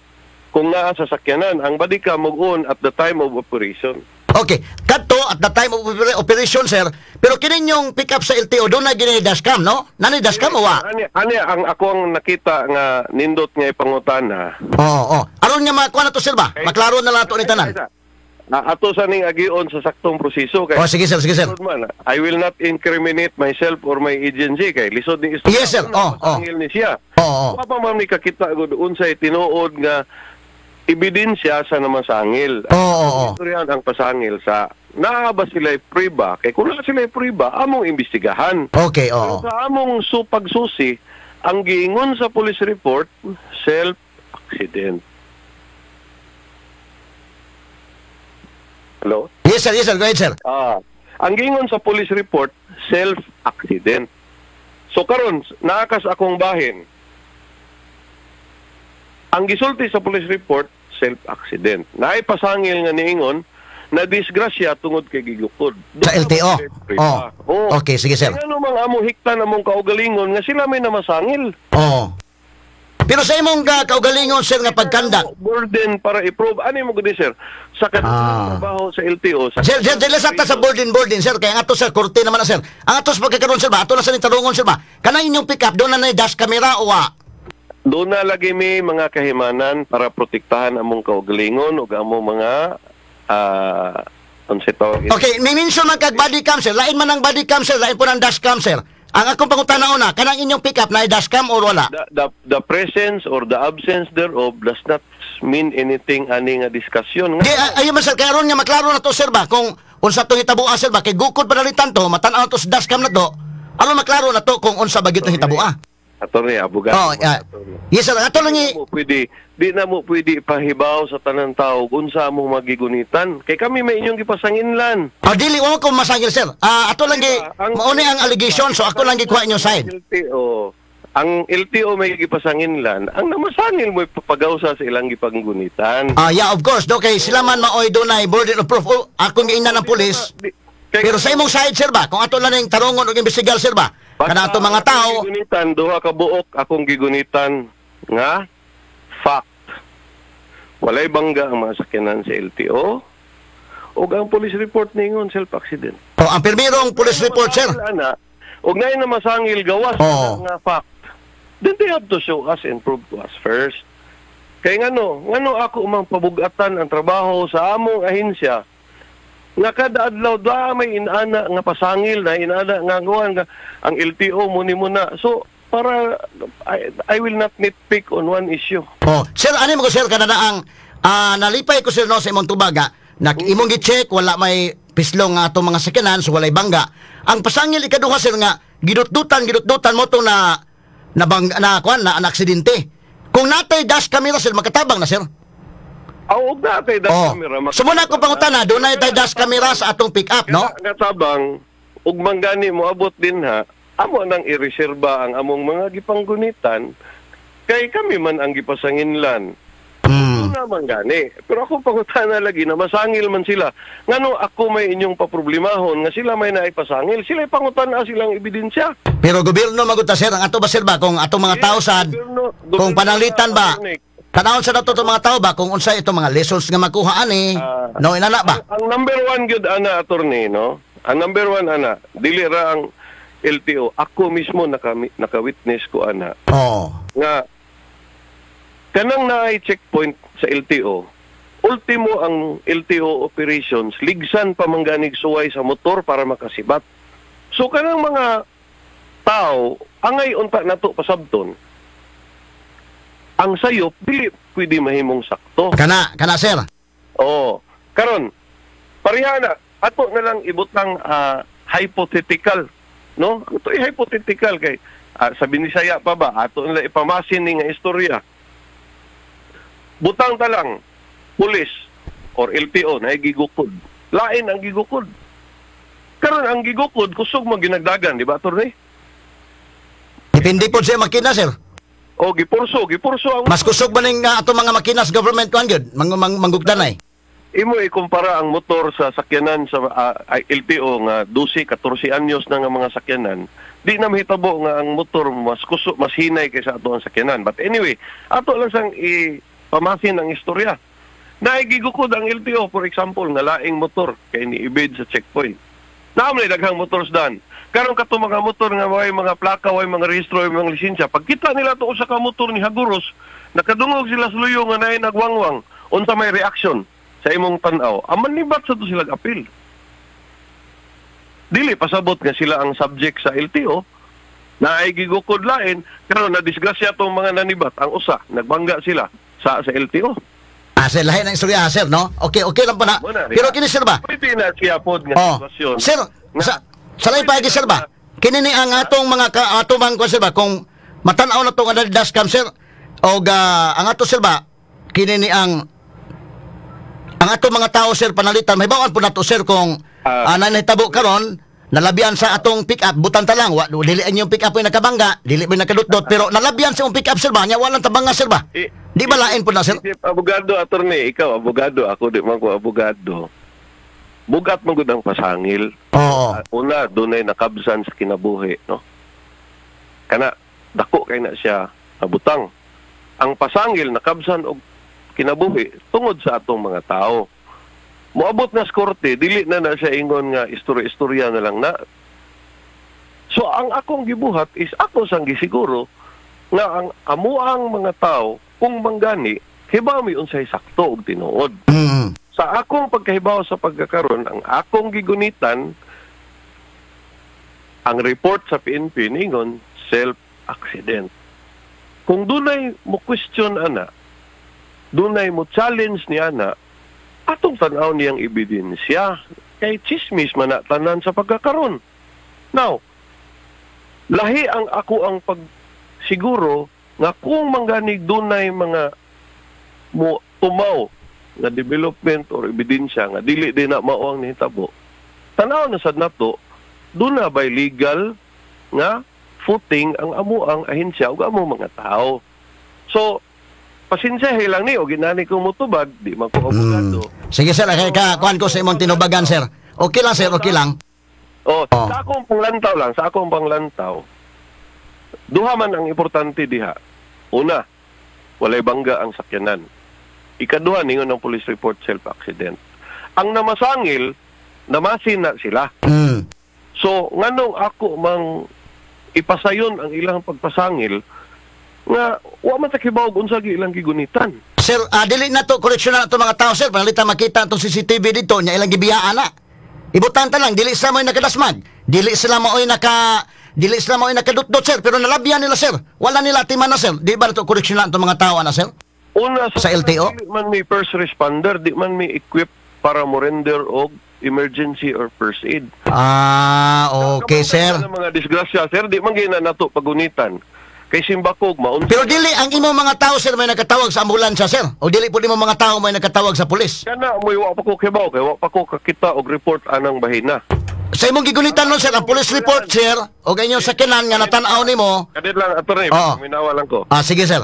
kung naa sa sakyanan. Ang bodycam mag-on at the time of operation. Okay. Kadto at the time of operation, sir. Pero kini yung pick up sa LTO doon na gini dash cam, no? Nani dash cam o wa? Ani ang ako ang nakita nga nindot nga ipangutana. Oo. Aron nga makuha na to, sir, ba? Maklaro na lang to ni tanan. Ato sa ning agion sa saktong proseso kay Oh, sige, sir, sige, sir. lisod man, I will not incriminate myself or my agency kay lisod ni istorya. Yes, sir. Oh. Pasangil ni siya. Oo. Wa pa man ni kakita gud unsay tinuod nga ebidensya sa namasangil. Oo. Istoryahan ang pasangil sa naa ba sila priba, kay kung naa sila priba, among imbestigahan. Okay, oo. Pero sa among pagsusi, ang giingon sa police report, self accident. Hello? Yes, sir, yes, sir. Go ahead, sir. Ang giingon sa police report, self accident. So karon naakas akong bahin. Ang gisulti sa police report, self accident. Naay pasangil nga niingon na disgrasya tungod kay gigukod. Sa LTO. Oh. Oh. Okay, sige, sir. Kaya ano mga amo hiktan among kaugalingon nga sila may namasangil. Oo. Pero sa imong kaugalingon, sir, nga pagkandak. Burden para i-prove. Ano mo gudi, sir? Sa kanang trabaho sa LTO. Sa Sir, sir, sir, sakta sa burden, burden, sir. Kaya ang ato sa korte naman na, sir. Ang ato sa pagkakaroon, sir, ba? Ato na sa tarungon, sir, ba? Kanang inyong pick up, doon na na dash camera o wa? Doon na lagi may mga kahimanan para protektahan among kaugalingon ug among mga unsay tawag ini? Okay, may mention man kag body cam, sir. Lain man ang body cam, sir. Lain po ng dash cam, sir. Ang akong pangutana una, kanang inyong pick up na dash cam or wala? The presence or the absence thereof does not mean anything ani nga diskusyon. Di, ayun man, sir, kaya aron nga maklaro na to, sir, ba? Kung unsa tong hitabuan, sir, ba? Kay gukod pa nalitan to, matan-aw to sa dash cam na to, aron maklaro na to kung unsa ba gyud tong hitabuan. Attorney, abogado. Oh, yes, sir. Ato lang Di na mo pwede, di na mo pwede ipahibaw sa tanan tao kung sa among magigunitan. Kay kami may inyong gipasanginlan. Dili wa ko masangil, sir. Ato lang gi Ang- mao ni ang allegation, so ako lang gikuha inyong side. LTO. Ang LTO may gipasanginlan, ang namasangil mo ipapagawsa sa ilang gipanggunitan. Ah, yeah, of course. Do kay sila man maoy dunay burden of proof. Oh, akong giingnan ng pulis. Pero sa imong side, sir ba, kung ato lang ning tarungon og imbestigar, sir ba, kana ato mga tao, gigunitan, duha ka buok akong gigunitan nga fact. Walay bangga ang mga sakyanan sa LTO ug ang police report ningon self-accident. Oh, ang pirmirong police report, sir. Ana, ug naay na masangil gawas nga fact. Then they have to show us and prove to us first. Kay ngano, ngano ako umang pabugatan ang trabaho sa among ahensya nga kada adlaw da may inana nga pasangil na inana nga kuan nga ang LTO mo ni muna. So para I will not nitpick on one issue. Oh, sir, ano mo ko, sir, kada na ang nalipay ko, sir, no, sa imong tubaga na imong gi-check, wala may pislong nga atong mga sakyanan, so walay bangga. Ang pasangil ikaduha, sir, nga gidutdutan gidutdutan mo to na na bang na kuan na, na aksidente. Kung natay dash camera, sir, makatabang na, sir. Aw, og natay dash camera. So muna ko pangutana, dunay tay dash camera sa atong pick up, no? Nga tabang ug manggani moabot din ha, amo nang ireserba ang among mga gipanggunitan kay kami man ang gipasanginlan. Naman gani. Pero ako pangutana lagi na masangil man sila. Ngano ako may inyong paproblemahon nga sila may naipasangil, sila pangutana silang ebidensya. Pero gobyerno maguta, sir, ang ato ba, sir ba, kung atong mga tao sad, kung panalitan ba, tanawon sa dato itong mga tao ba kung unsay itong mga lessons nga makuha ani, no, inana ba? Ang number one gyud ana, attorney, no? Ang number one ana, dili ra ang LTO. Ako mismo naka-witness ko ana. Oh. Nga kanang naay checkpoint sa LTO, ultimo ang LTO operations, ligsan pa mangganig suway sa motor para makasibat. So kanang mga tao, angay unta nato pasabton. Ang sayop dili pwede mahimong sakto. Kana, kana, sir. Oo. Karon, pareha na ato na lang ibutang hypothetical, no? Ito ay hypothetical kay sa Binisaya pa ba ato na lang ipamasin ni nga istorya. Butang ta lang pulis or LTO na gigukod. Lain ang gigukod. Karon ang gigukod kusog mo ginagdagan, di ba, attorney? Depende po sa makina, sir. O gipurso, gipurso ang Mas kusog ba ning atong mga makina sa government kuan gyud, manggugdanay. Imo ikumpara ang motor sa sakyanan sa LTO nga 12, 14 anyos na nga mga sakyanan, di na mahitabo nga ang motor mas kusog, mas hinay kaysa ato ang sakyanan. But anyway, ato lang sang ipamasin ang istorya. Naigigukod ang LTO, for example, nga laing motor kay ni-evade sa checkpoint. Naamlay daghang motors dan. Karon kato mga motor nga way mga plaka, way mga rehistro, way mga lisensya. Pagkita nila to usa ka motor ni Haguros, nakadungog sila sa luyo nga naay nagwangwang, unsa may reaction sa imong tan-aw? Aman nibat sa to sila apil. Dili pasabot nga sila ang subject sa LTO, naay gigukod lain, karon na disgrasya tong mga nanibat, ang usa nagbangga sila sa LTO. Ah, sir, lahi ng istorya, sir, no? Okay, okay lang pa na. Pero kini, sir ba? Pwede na siya pod nga sitwasyon. Sir, sa lahi pa sir ba? Kini ni ang atong mga atong mga sir ba, kung matan-aw na tong dashcam, sir, og ang ato, sir ba, kini ni ang atong mga tao, sir, panalitan, may bawaan po nato, sir, kung nahitabo karon, nalabian sa atong pick up, butan ta lang, wa, dili ang pick up yung nakabangga, dili mo nakadutdot, pero nalabian sa imong pick up, sir ba, nya walang tabanga, sir ba? Di ba lain po na, sir? Abogado, attorney, ikaw abogado, ako di man ko abogado. Bugat man gud ang pasangil. Oo. Una, dunay nakabsan sa kinabuhi, no? Kana dako kay na siya nabutang. Ang pasangil nakabsan og kinabuhi tungod sa atong mga tao. Moabot na sa korte, dili na na siya ingon nga istorya-istorya na lang na. So ang akong gibuhat is ako sang gisiguro nga ang amuang mga tao kung manggani hibaw mi unsay sakto og tinuod. Sa akong pagkahibaw sa pagkakaron, ang akong gigunitan ang report sa PNP ningon self-accident. Kung dunay mo question ana, dunay mo challenge ni ana, atong tan-aw niyang ebidensya kay chismis man na tanan sa pagkakaron. Now, lahi ang ako ang pagsiguro nga kung mangganig dunay mga mo tumaw nga development or ebidensya nga dili din na mao ang nahitabo, tan-aw na sad nato duna by legal nga footing ang amo ang ahensya ug amo mga tao. So pasensyahe lang ni og ginani ko motubag, di man ko abogado. Sige sir, kay ka kuan ko sa imong tinubagan sir. Okay lang sir, okay lang. Oh, sa akong panglantaw lang, sa akong panglantaw. Duha man ang importante diha. Una, walay bangga ang sakyanan. Ikaduha, ningon ang police report self-accident. Ang namasangil, namasin na sila. So, nganong ako mang ipasayon ang ilang pagpasangil, nga wa man ta kibaw unsa gi ilang gigunitan. Sir, dili na to koreksyon na to mga tao sir, panalita makita atong CCTV dito nya ilang gibiyaan na. Ibutan ta lang dili sila mo'y nakadasmag. Dili sila mo'y nakadutdot sir, pero nalabyan nila sir. Wala nila timan na sir. Di ba to koreksyon na itong mga tao na sir? Una sa LTO? Dili man may first responder, di man may equip para mo render og emergency or first aid. Ah, okay sir. Ang mga disgrasya sir, di man gina nato pagunitan. Kay simbakog maunsa. Pero dili ang imong mga tao sir may nakatawag sa ambulansya sir. O dili pud imong mga tao may nakatawag sa pulis. Kana moy wa pa ko kibaw kay wa pa ko kakita og report anang bahina. Sa imong gigunitan nun sir, ang police report sir og inyong sakyanan nga natan-aw nimo. Kadit lang attorney, minawa lang ko. Ah, sige sir.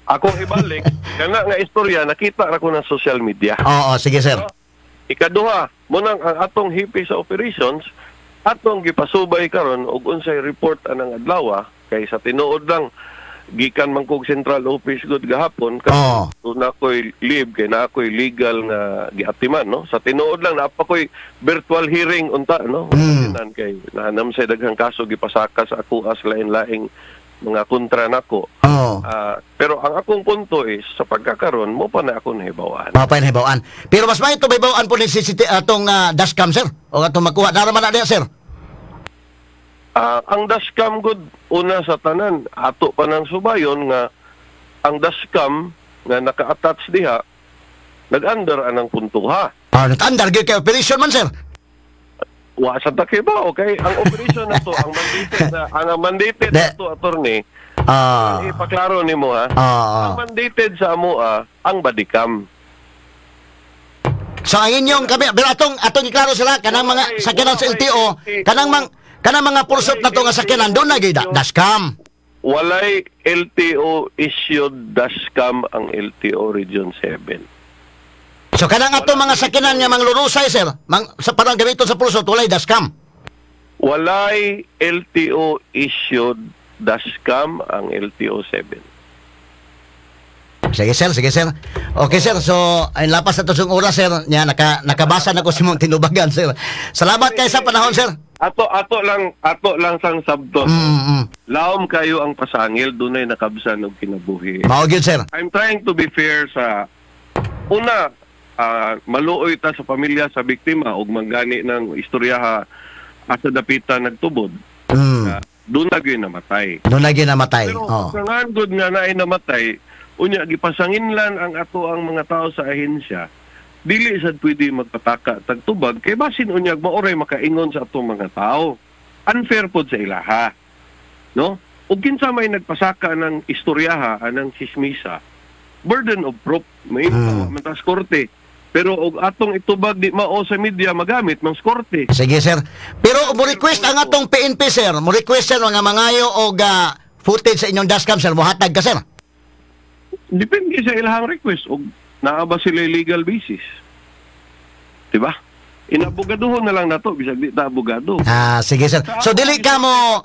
Ako ibalik kana nga istorya nakita ra ko na social media. Oo, sige sir. Ikaduha, munang ang atong hipi sa operations atong gipasubay karon og unsay report anang adlaw kay sa tinuod lang gikan man kog central office gud gahapon kasi na ako'y leave kay na ako'y legal nga giatiman no. Sa tinuod lang naa pa ko'y virtual hearing unta no. Kay naanam sa daghang kaso gipasaka sa ako as lain-laing mga kontra nako. Pero ang akong punto is sa pagkakaron mo pa na ako nahibawaan. Mo pa nahibawaan. Pero mas may ito bahibawaan po ni CCTV atong dashcam sir o atong makuha dara man na diya sir. Ang dashcam good una sa tanan ato pa nang subayon nga ang dashcam nga naka-attach diha nag-under anang puntuha. Nag-under gyud kay operation man sir. Wa sa takiba okay ang operation na to ang mandated na ang mandated na to attorney. Ipaklaro nimo ha. Ang mandated sa amo ang bodycam. So ang inyong kami pero atong iklaro sila kanang mga sakyanan sa LTO kanang mga pursot na to nga sakyanan doon na gyud dashcam. Walay LTO issued dashcam ang LTO Region 7. So kanang ato mga sakyanan nga manglurusay sir, sa parang gamiton sa pursot walay dashcam. Walay LTO issued dashcam ang LTO 7. Sige sir, sige sir. Okay sir, so ay lapas na to sa oras sir. Nya nakabasa na ko si mong tinubagan sir. Salamat kay sa panahon sir. Ato lang sang sabton. Laom kayo ang pasangil dunay nakabsan og kinabuhi. Mao gyud sir. I'm trying to be fair sa una, maluoy ta sa pamilya sa biktima og manggani ng istoryaha asa dapita nagtubod. Doon na gyud namatay. Doon na gyud namatay. Pero sa ngangod nga naay namatay, unya gipasanginlan ang ato ang mga tao sa ahensya. Dili sad pwede magpataka tagtubag kay basin unyag maoray makaingon sa atong mga tao. Unfair pod sa ilaha. No? Ug kinsa may nagpasaka ng istoryaha anang sismisa, burden of proof may man tas korte. Pero og atong itubag di mao sa media magamit mang korte. Sige sir. Pero mo request ang atong PNP sir, mo request sir nga mangayo og footage sa inyong dashcam sir, mohatag ka sir. Depende sa ilahang request og naa ba sila legal basis. Diba? Inabogadohon na lang nato bisag di ta abogado. Ah, sige sir. So dili ka mo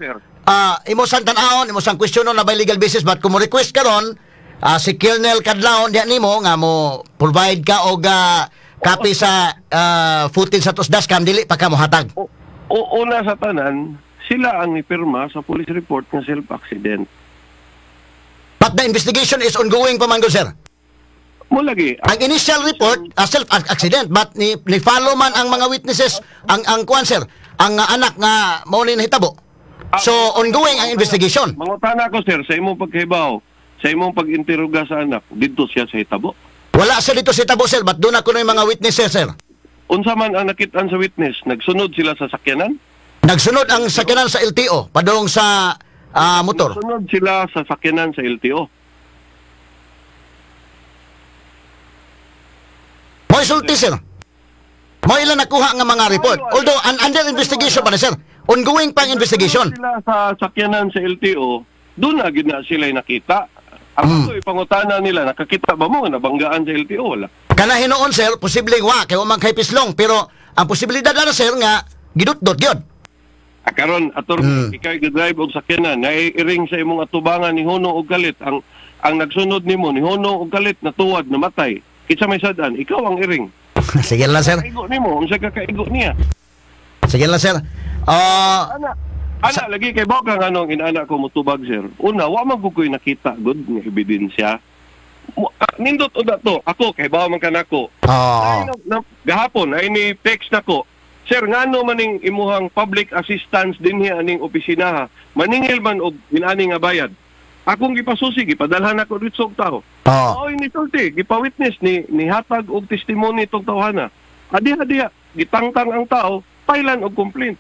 imo sang tan-awon, imo sang questionon na by legal basis, but kung mo request karon si Colonel Cadlaon diya nimo nga mo provide ka og copy sa footage sa tos dashcam, dili pa ka mohatag. Una sa tanan, sila ang ipirma sa police report nga self-accident. But the investigation is ongoing pa man gud sir. Mo lagi. Ang initial report self-accident, but ni follow man ang mga witnesses ang kuan sir, ang anak nga mao ni nahitabo. So ongoing ang investigation. Mangutana ko sir sa imong pagkahibaw, sa imong pag-interroga sa anak, didto siya sa hitabo. Wala siya dito sa hitabo sir, but doon ako na yung mga witnesses sir. Unsa man ang nakitaan sa witness, nagsunod sila sa sakyanan? Nagsunod ang sakyanan sa LTO padung sa motor. Nagsunod sila sa sakyanan sa LTO. Mo isulti sir. Mo ilan nakuha nga mga report. Although under investigation pa na sir. Ongoing pang investigation. Sila sa sakyanan sa LTO, doon na gid na sila nakita. Ang ato ipangutana nila, nakakita ba mo nga nabanggaan sa LTO? Wala. Kana hinuon sir, posibleng wa kay wa man kay pislong, pero ang posibilidad na sir nga gidutdot gyud. Karon attorney, ikaw drive og sakyanan, naiiring sa imong atubangan ni Hono og kalit, ang nagsunod nimo ni Hono og kalit natuwad namatay. Kinsa may sad-an, ikaw ang iring. Sige lang sir. Kaigo nimo, unsa ka kaigo niya? Sige lang sir. Ana lagi kay baka anong inana ko motubag sir. Una, wa man gud koy nakita gud nga ebidensya. Nindot uda to. Ako kay bawo man kanako. Gahapon ay ni text nako. Sir, ngano maning imuhang public assistance dinhi aning opisina ha? Maningil man og inani nga bayad. Akong gipasusi, gipadalhan ako dito og tao. Oo, ni sulti, gipa-witness ni hatag og testimony tong tawhana. Adiha, gitangtang ang tao, pailan og complaint.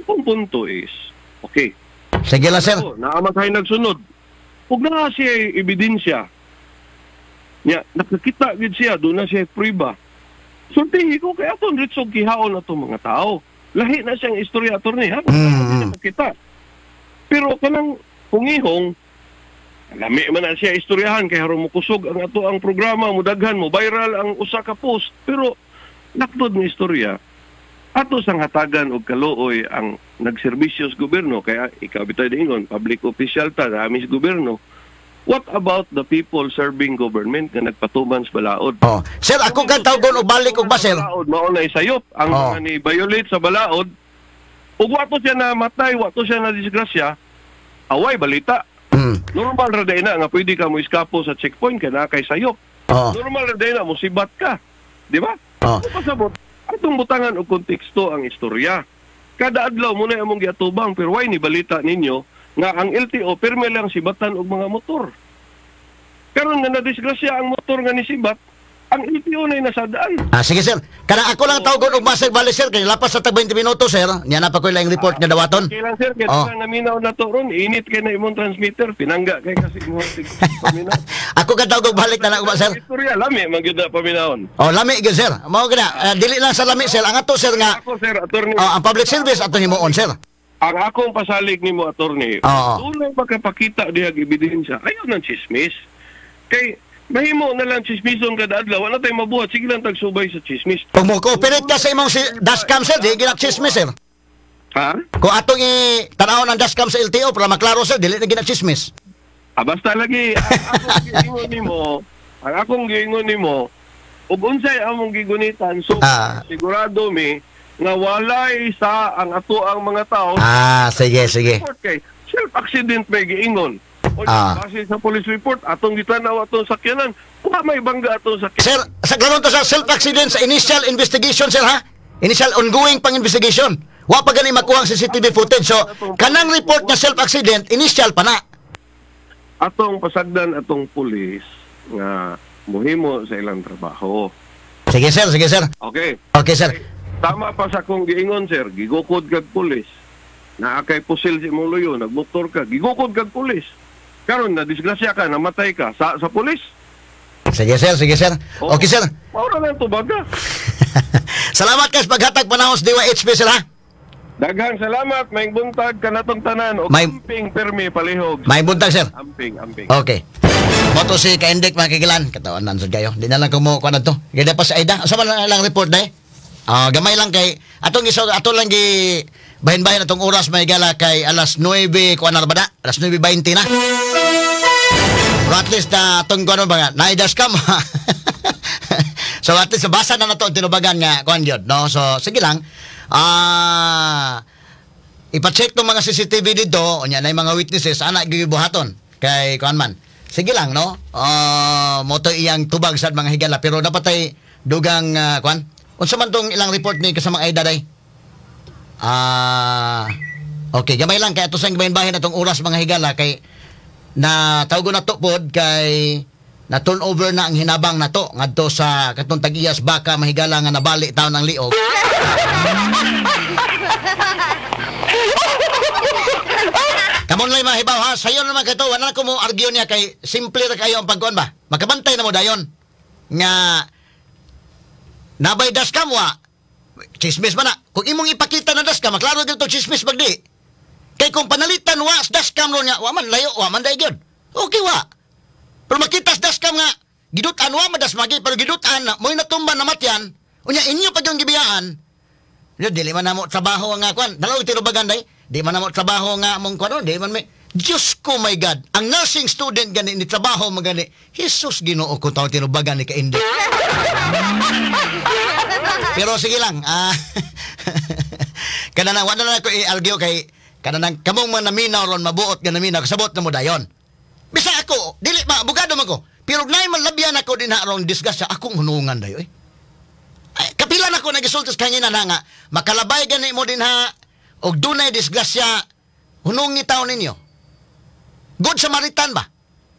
Ang punto is, okay. Sige lang sir. Naama kayo nagsunod. Ug naa siya ebidensya. Nya, nakakita gid siya, doon na siya priba. Sultihi ko kay aton ritsog gihaon atong mga tao. Lahi na siyang istorya attorney ha. Nakakita. Pero kanang hungihong lami man na siya istoryahan kay haron mokusog ang ato ang programa, mudaghan mo viral ang usa ka post, pero naktod nga istorya. Ato sang hatagan og kaluoy ang nagserbisyo sa gobyerno, kaya ikaw bitay diingon public official ta nami sa gobyerno. What about the people serving government nga nagpatuman sa balaod? Oh. Sir, ako kan tawgon og balik og ba sir? Balaod mao na isayop ang mga ni violate sa balaod. Ug wa to siya namatay, wa to siya na disgrasya. Away balita. Normal ra day na nga pwede ka mo iskapo sa checkpoint kay naa kay sayop. Normal ra day na musibat ka. Di ba? Pasabot atong butangan og konteksto ang istorya. Kada adlaw mo na among giatubang, pero why ni balita ninyo nga ang LTO pirmi lang sibatan og mga motor. Karon nga nadisgrasya ang motor nga nisibat, ang LTO na nasadaan. Sige sir. Kana ako lang tawgon og masig bali sir kay lapas sa tag 20 minuto sir. Niya na pa koy laing report nga dawaton. Okay lang sir, kay lang naminaw na to ron, init kay na imong transmitter, pinangga kay kasi imong paminaw. Ako ka tawgog balik na lang sir. Istorya lami man gyud na paminawon. Oh, lami gyud sir. Mao gyud na dili lang sa lami sir, ang ato sir nga. Ako sir, attorney. Ang public service ato himuon sir. Ang akong pasalig nimo attorney, dunay makapakita dihag ebidensya. Ayaw ng chismis. Kay mahimo na lang chismison kada adlaw, wala tayong mabuhat, sige lang tagsubay sa chismis. Kung mo cooperate ka sa imong si dashcam sir, di gina chismis sir. Ha? Kung atong i-tanawon ang dashcam sa LTO para maklaro sir, dili na gina chismis. Basta lagi ang akong giingon nimo, ang akong giingon nimo, ug unsay among gigunitan, so sigurado mi nga walay sa ang ato ang mga tao. Sige, sige. Okay, self-accident may giingon. O base sa police report, atong gitanaw atong sakyanan, wa may bangga atong sakyanan. Sir, sa klaro to sa self-accident sa initial investigation sir ha? Initial ongoing pang investigation. Wa pa gani makuha ang CCTV footage. So, kanang report nga self-accident, initial pa na. Atong pasagdan atong pulis nga muhimo sa ilang trabaho. Sige sir, sige sir. Okay. Okay sir. Tama pa sa akong giingon sir, gigukod kag pulis. Naa kay pusil sa imong luyo, nagmotor ka, gigukod kag pulis. Karon na disgrasya ka, namatay ka sa pulis. Sige sir, sige sir. Okay sir. Maura lang tubaga. Salamat kay paghatag panahon sa DYHP sir ha. Daghang salamat, may buntag kanatong tanan og amping permi palihog. May buntag sir. Amping, amping. Okay. Moto si Kaendek mga kigilan, katawanan sad kayo. Di na lang ko mo kuan adto. Ganda pa sa Aida. Asa man lang report day? Gamay lang kay atong iso ato lang gi bahin-bahin atong oras may gala kay alas 9 kuan na ba alas 9:20 na. Pero at least na atong kuan ba nga naay dashcam. So at least basa na nato ang tinubagan nga kuan gyud no. So sige lang. Ipa-check tong mga CCTV dito unya nay mga witnesses ana gyud buhaton kay kuan man. Sige lang no. Moto iyang tubag sad mga higala pero dapat ay dugang kuan. Unsa man tong ilang report ni kasamang Aida day? Okay, gamay lang kay ato sa bahin-bahin atong oras mga higala kay na tawgon na to pod kay na turnover na ang hinabang nato ngadto sa katong tag-iyas baka mahigala nga nabali taon ang liog. Kamon lang mahibaw ha, sayon naman kay to, wala na ko mo argue niya kay simple ra kayo ang pagkuan ba. Makabantay na mo dayon nga nabay dashcam wa. Chismis ba na? Kung imong ipakita na dashcam, maklaro gyud to chismis bagdi. Kay kung panalitan wa sa dashcam ron nga, wa man layo, wa man dai gyud. Okay wa. Pero makita sa dashcam nga gidutan wa madasmagi, pero gidutan na mo'y natumba namatyan, unya inyo pa yung gibiyaan. Dili man namo trabaho nga kuan. Dalaw tinubagan day. Di man namo trabaho nga among kuan, di man may Diyos ko, my God. Ang nursing student gani ni trabaho magani. Jesus Ginoo ko taw tinubagan ni kaindi. Pero sige lang. Kanang wala na ko i-argue kay kanang kamong mga naminaw ron mabuot nga naminaw kasabot na mo dayon. Bisa ako, dili ba abogado man ko. Pero nay man labyan ako din ha ron disgrasya akong hunungan dayo eh. Ay, kapila na ko nagisulti sa kanya na nga makalabay gani mo din ha og dunay disgrasya hunungi taon ninyo. Good Samaritan ba?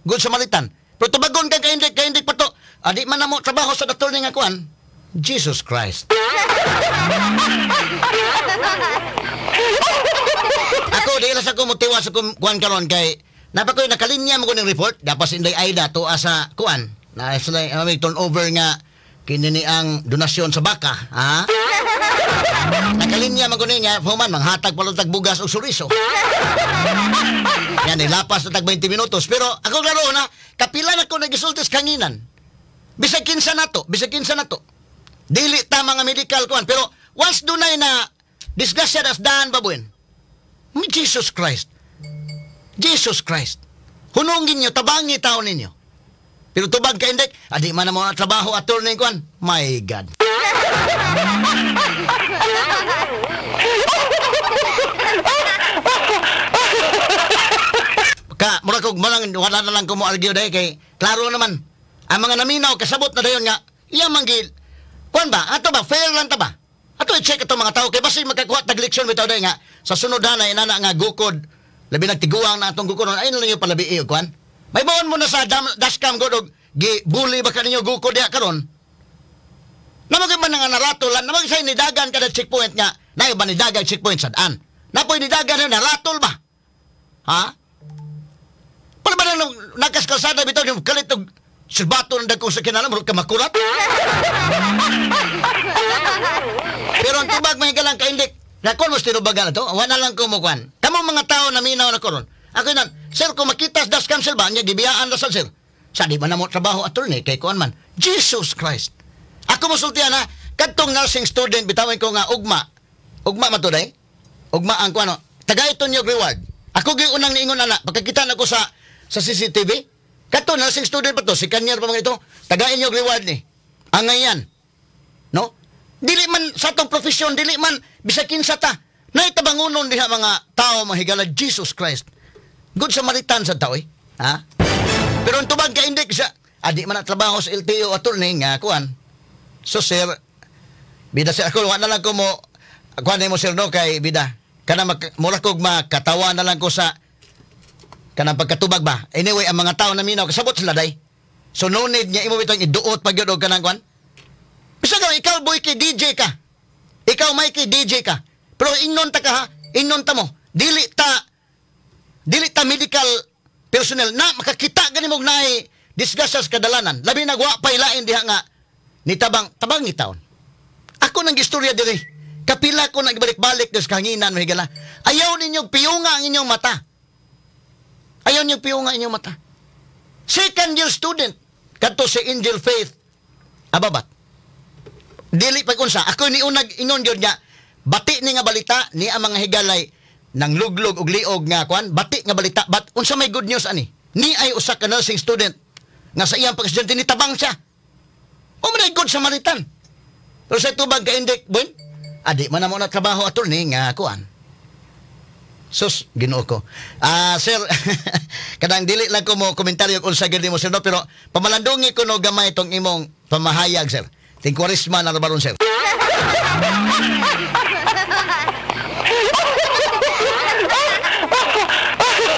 Good Samaritan. Pero tubagon ka kaindik pa to. Adi man na mo trabaho sa doktor nga kuan. Jesus Christ. Ako di lang sa ko motiwa sa kuan karon kay napakoy nakalinya mo ko ning report dapat Inday Aida to asa kuan. Na sila may turnover nga kini ni ang donasyon sa baka, ha? Nakalinya man ko niya, human manghatag palutag bugas og suriso. Yan, nilapas na tag 20 minutos. Pero ako klaro na, kapila na ko nagisultis kanginan. Bisag kinsa na to, bisag kinsa na to. Dili ta mga medical kuan. Pero once dunay na disgrasya das daan babuin. Jesus Christ. Jesus Christ. Hunungin nyo, tabangi taon ninyo. Pero tubag ka indek, adi man na mo trabaho attorney kuan. My God. Ka, mura kog malang wala na lang ko mo argue dai kay klaro naman. Ang mga naminaw kasabot na dayon nga iya manggil. Kuan ba? Ato ba fair lang ta ba? Ato i-check ato mga tao kay basi makakuha tag leksyon bitaw day nga sa sunod na inana nga gukod labi nagtiguang na atong gukod ay na lang yung palabi iyo kuan. May baon mo na sa dashcam god og gi-bully ba kaninyo gukod diha karon? Namagay man nga naratol, namagay sa nidagan kada checkpoint nga, nayo ba nidagan checkpoint sad-an? Napoy nidagan na naratol ba? Ha? Para ba nang nakaskalsada bitaw yung kalit og silbato ng dagkong sa kinala, murag ka makurat? Pero ang tubag mahigalang kaindik, nakon mo tinubagan na to, wala lang kumukuan. Kamu mga tao na minaw na koron. Ako yun, sir, kung makita sa dashcam sir ba, niya gibiyaan na sir. Sa di ba na mo trabaho attorney, kay kuan man. Jesus Christ! Ako mosultihan ha, kadtong nursing student, bitawin ko nga ugma. Ugma man to day? Ugma ang kuano. Tagay ito niyo reward. Ako gyud unang niingon ana, pagkakita na ko sa CCTV, kadto nursing student pa to, si Kanyar pa mga ito, tagay niyo reward ni. Angayan. No? Dili man sa atong profesyon, dili man bisag kinsa ta. Naitabangunon diha mga tao mahigala Jesus Christ. Good Samaritan sa tao eh. Ha? Pero ang tubag ka hindi sa adi man trabaho sa LTO attorney nga kuan. So sir, bida sir ako wala lang ko mo kuan mo sir no kay bida. Kana mura kog makatawa na lang ko sa kanang pagkatubag ba. Anyway, ang mga tao na minaw kasabot sila day. So no need niya imo bitong iduot pag gyud og kanang kuan. Bisag ikaw boy kay DJ ka. Ikaw Mikey DJ ka. Pero ingnon ta ka ha, ingnon ta mo. Dili ta medical personnel na makakita gani mo naay disgrasya sa kadalanan. Labi nagwa pa ilain diha nga ni tabang tabang ni taon. Ako nang istorya diri. Kapila ko nagbalik-balik des kahanginan mahigala. Ayaw ninyo piyunga ang inyong mata. Ayaw ninyo piyunga ang inyong mata. Second year student kadto si Angel Faith Ababat. Dili pag unsa ako ni unag ingon gyud nga bati ni nga balita ni ang mga higalay nang luglog og liog nga kuan bati nga balita but unsa may good news ani ni ay usa ka nursing student nga sa iyang pag-estudyante ni tabang siya. O man good Samaritan. Pero sa tubag ka indik bun adi man na mo na trabaho attorney nga kuan. Sus Ginoo ko. Sir kanang dili lang ko mo komentaryo kung unsa gyud nimo sir no pero pamalandungi ko no gamay tong imong pamahayag sir. Tingkwarisma na baron sir.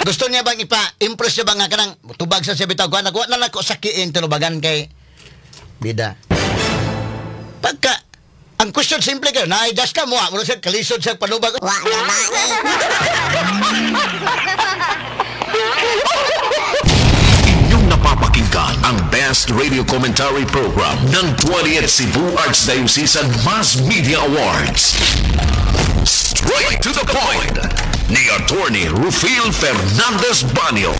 Gusto niya bang ipa-impress siya ba nga kanang tubag sa siya bitaw kuan nakuha na lang ko sakiin tinubagan kay bida. Pagka ang question simple kayo, na-adjust ka mo, mo siya kalisod siya panubag. Wa na ba ni. Inyong napapakinggan ang best Best Radio Commentary Program ng 20th Cebu Archdiocesan Mass Media Awards. Straight to the Point ni Attorney Rufil Fernandez Banyo.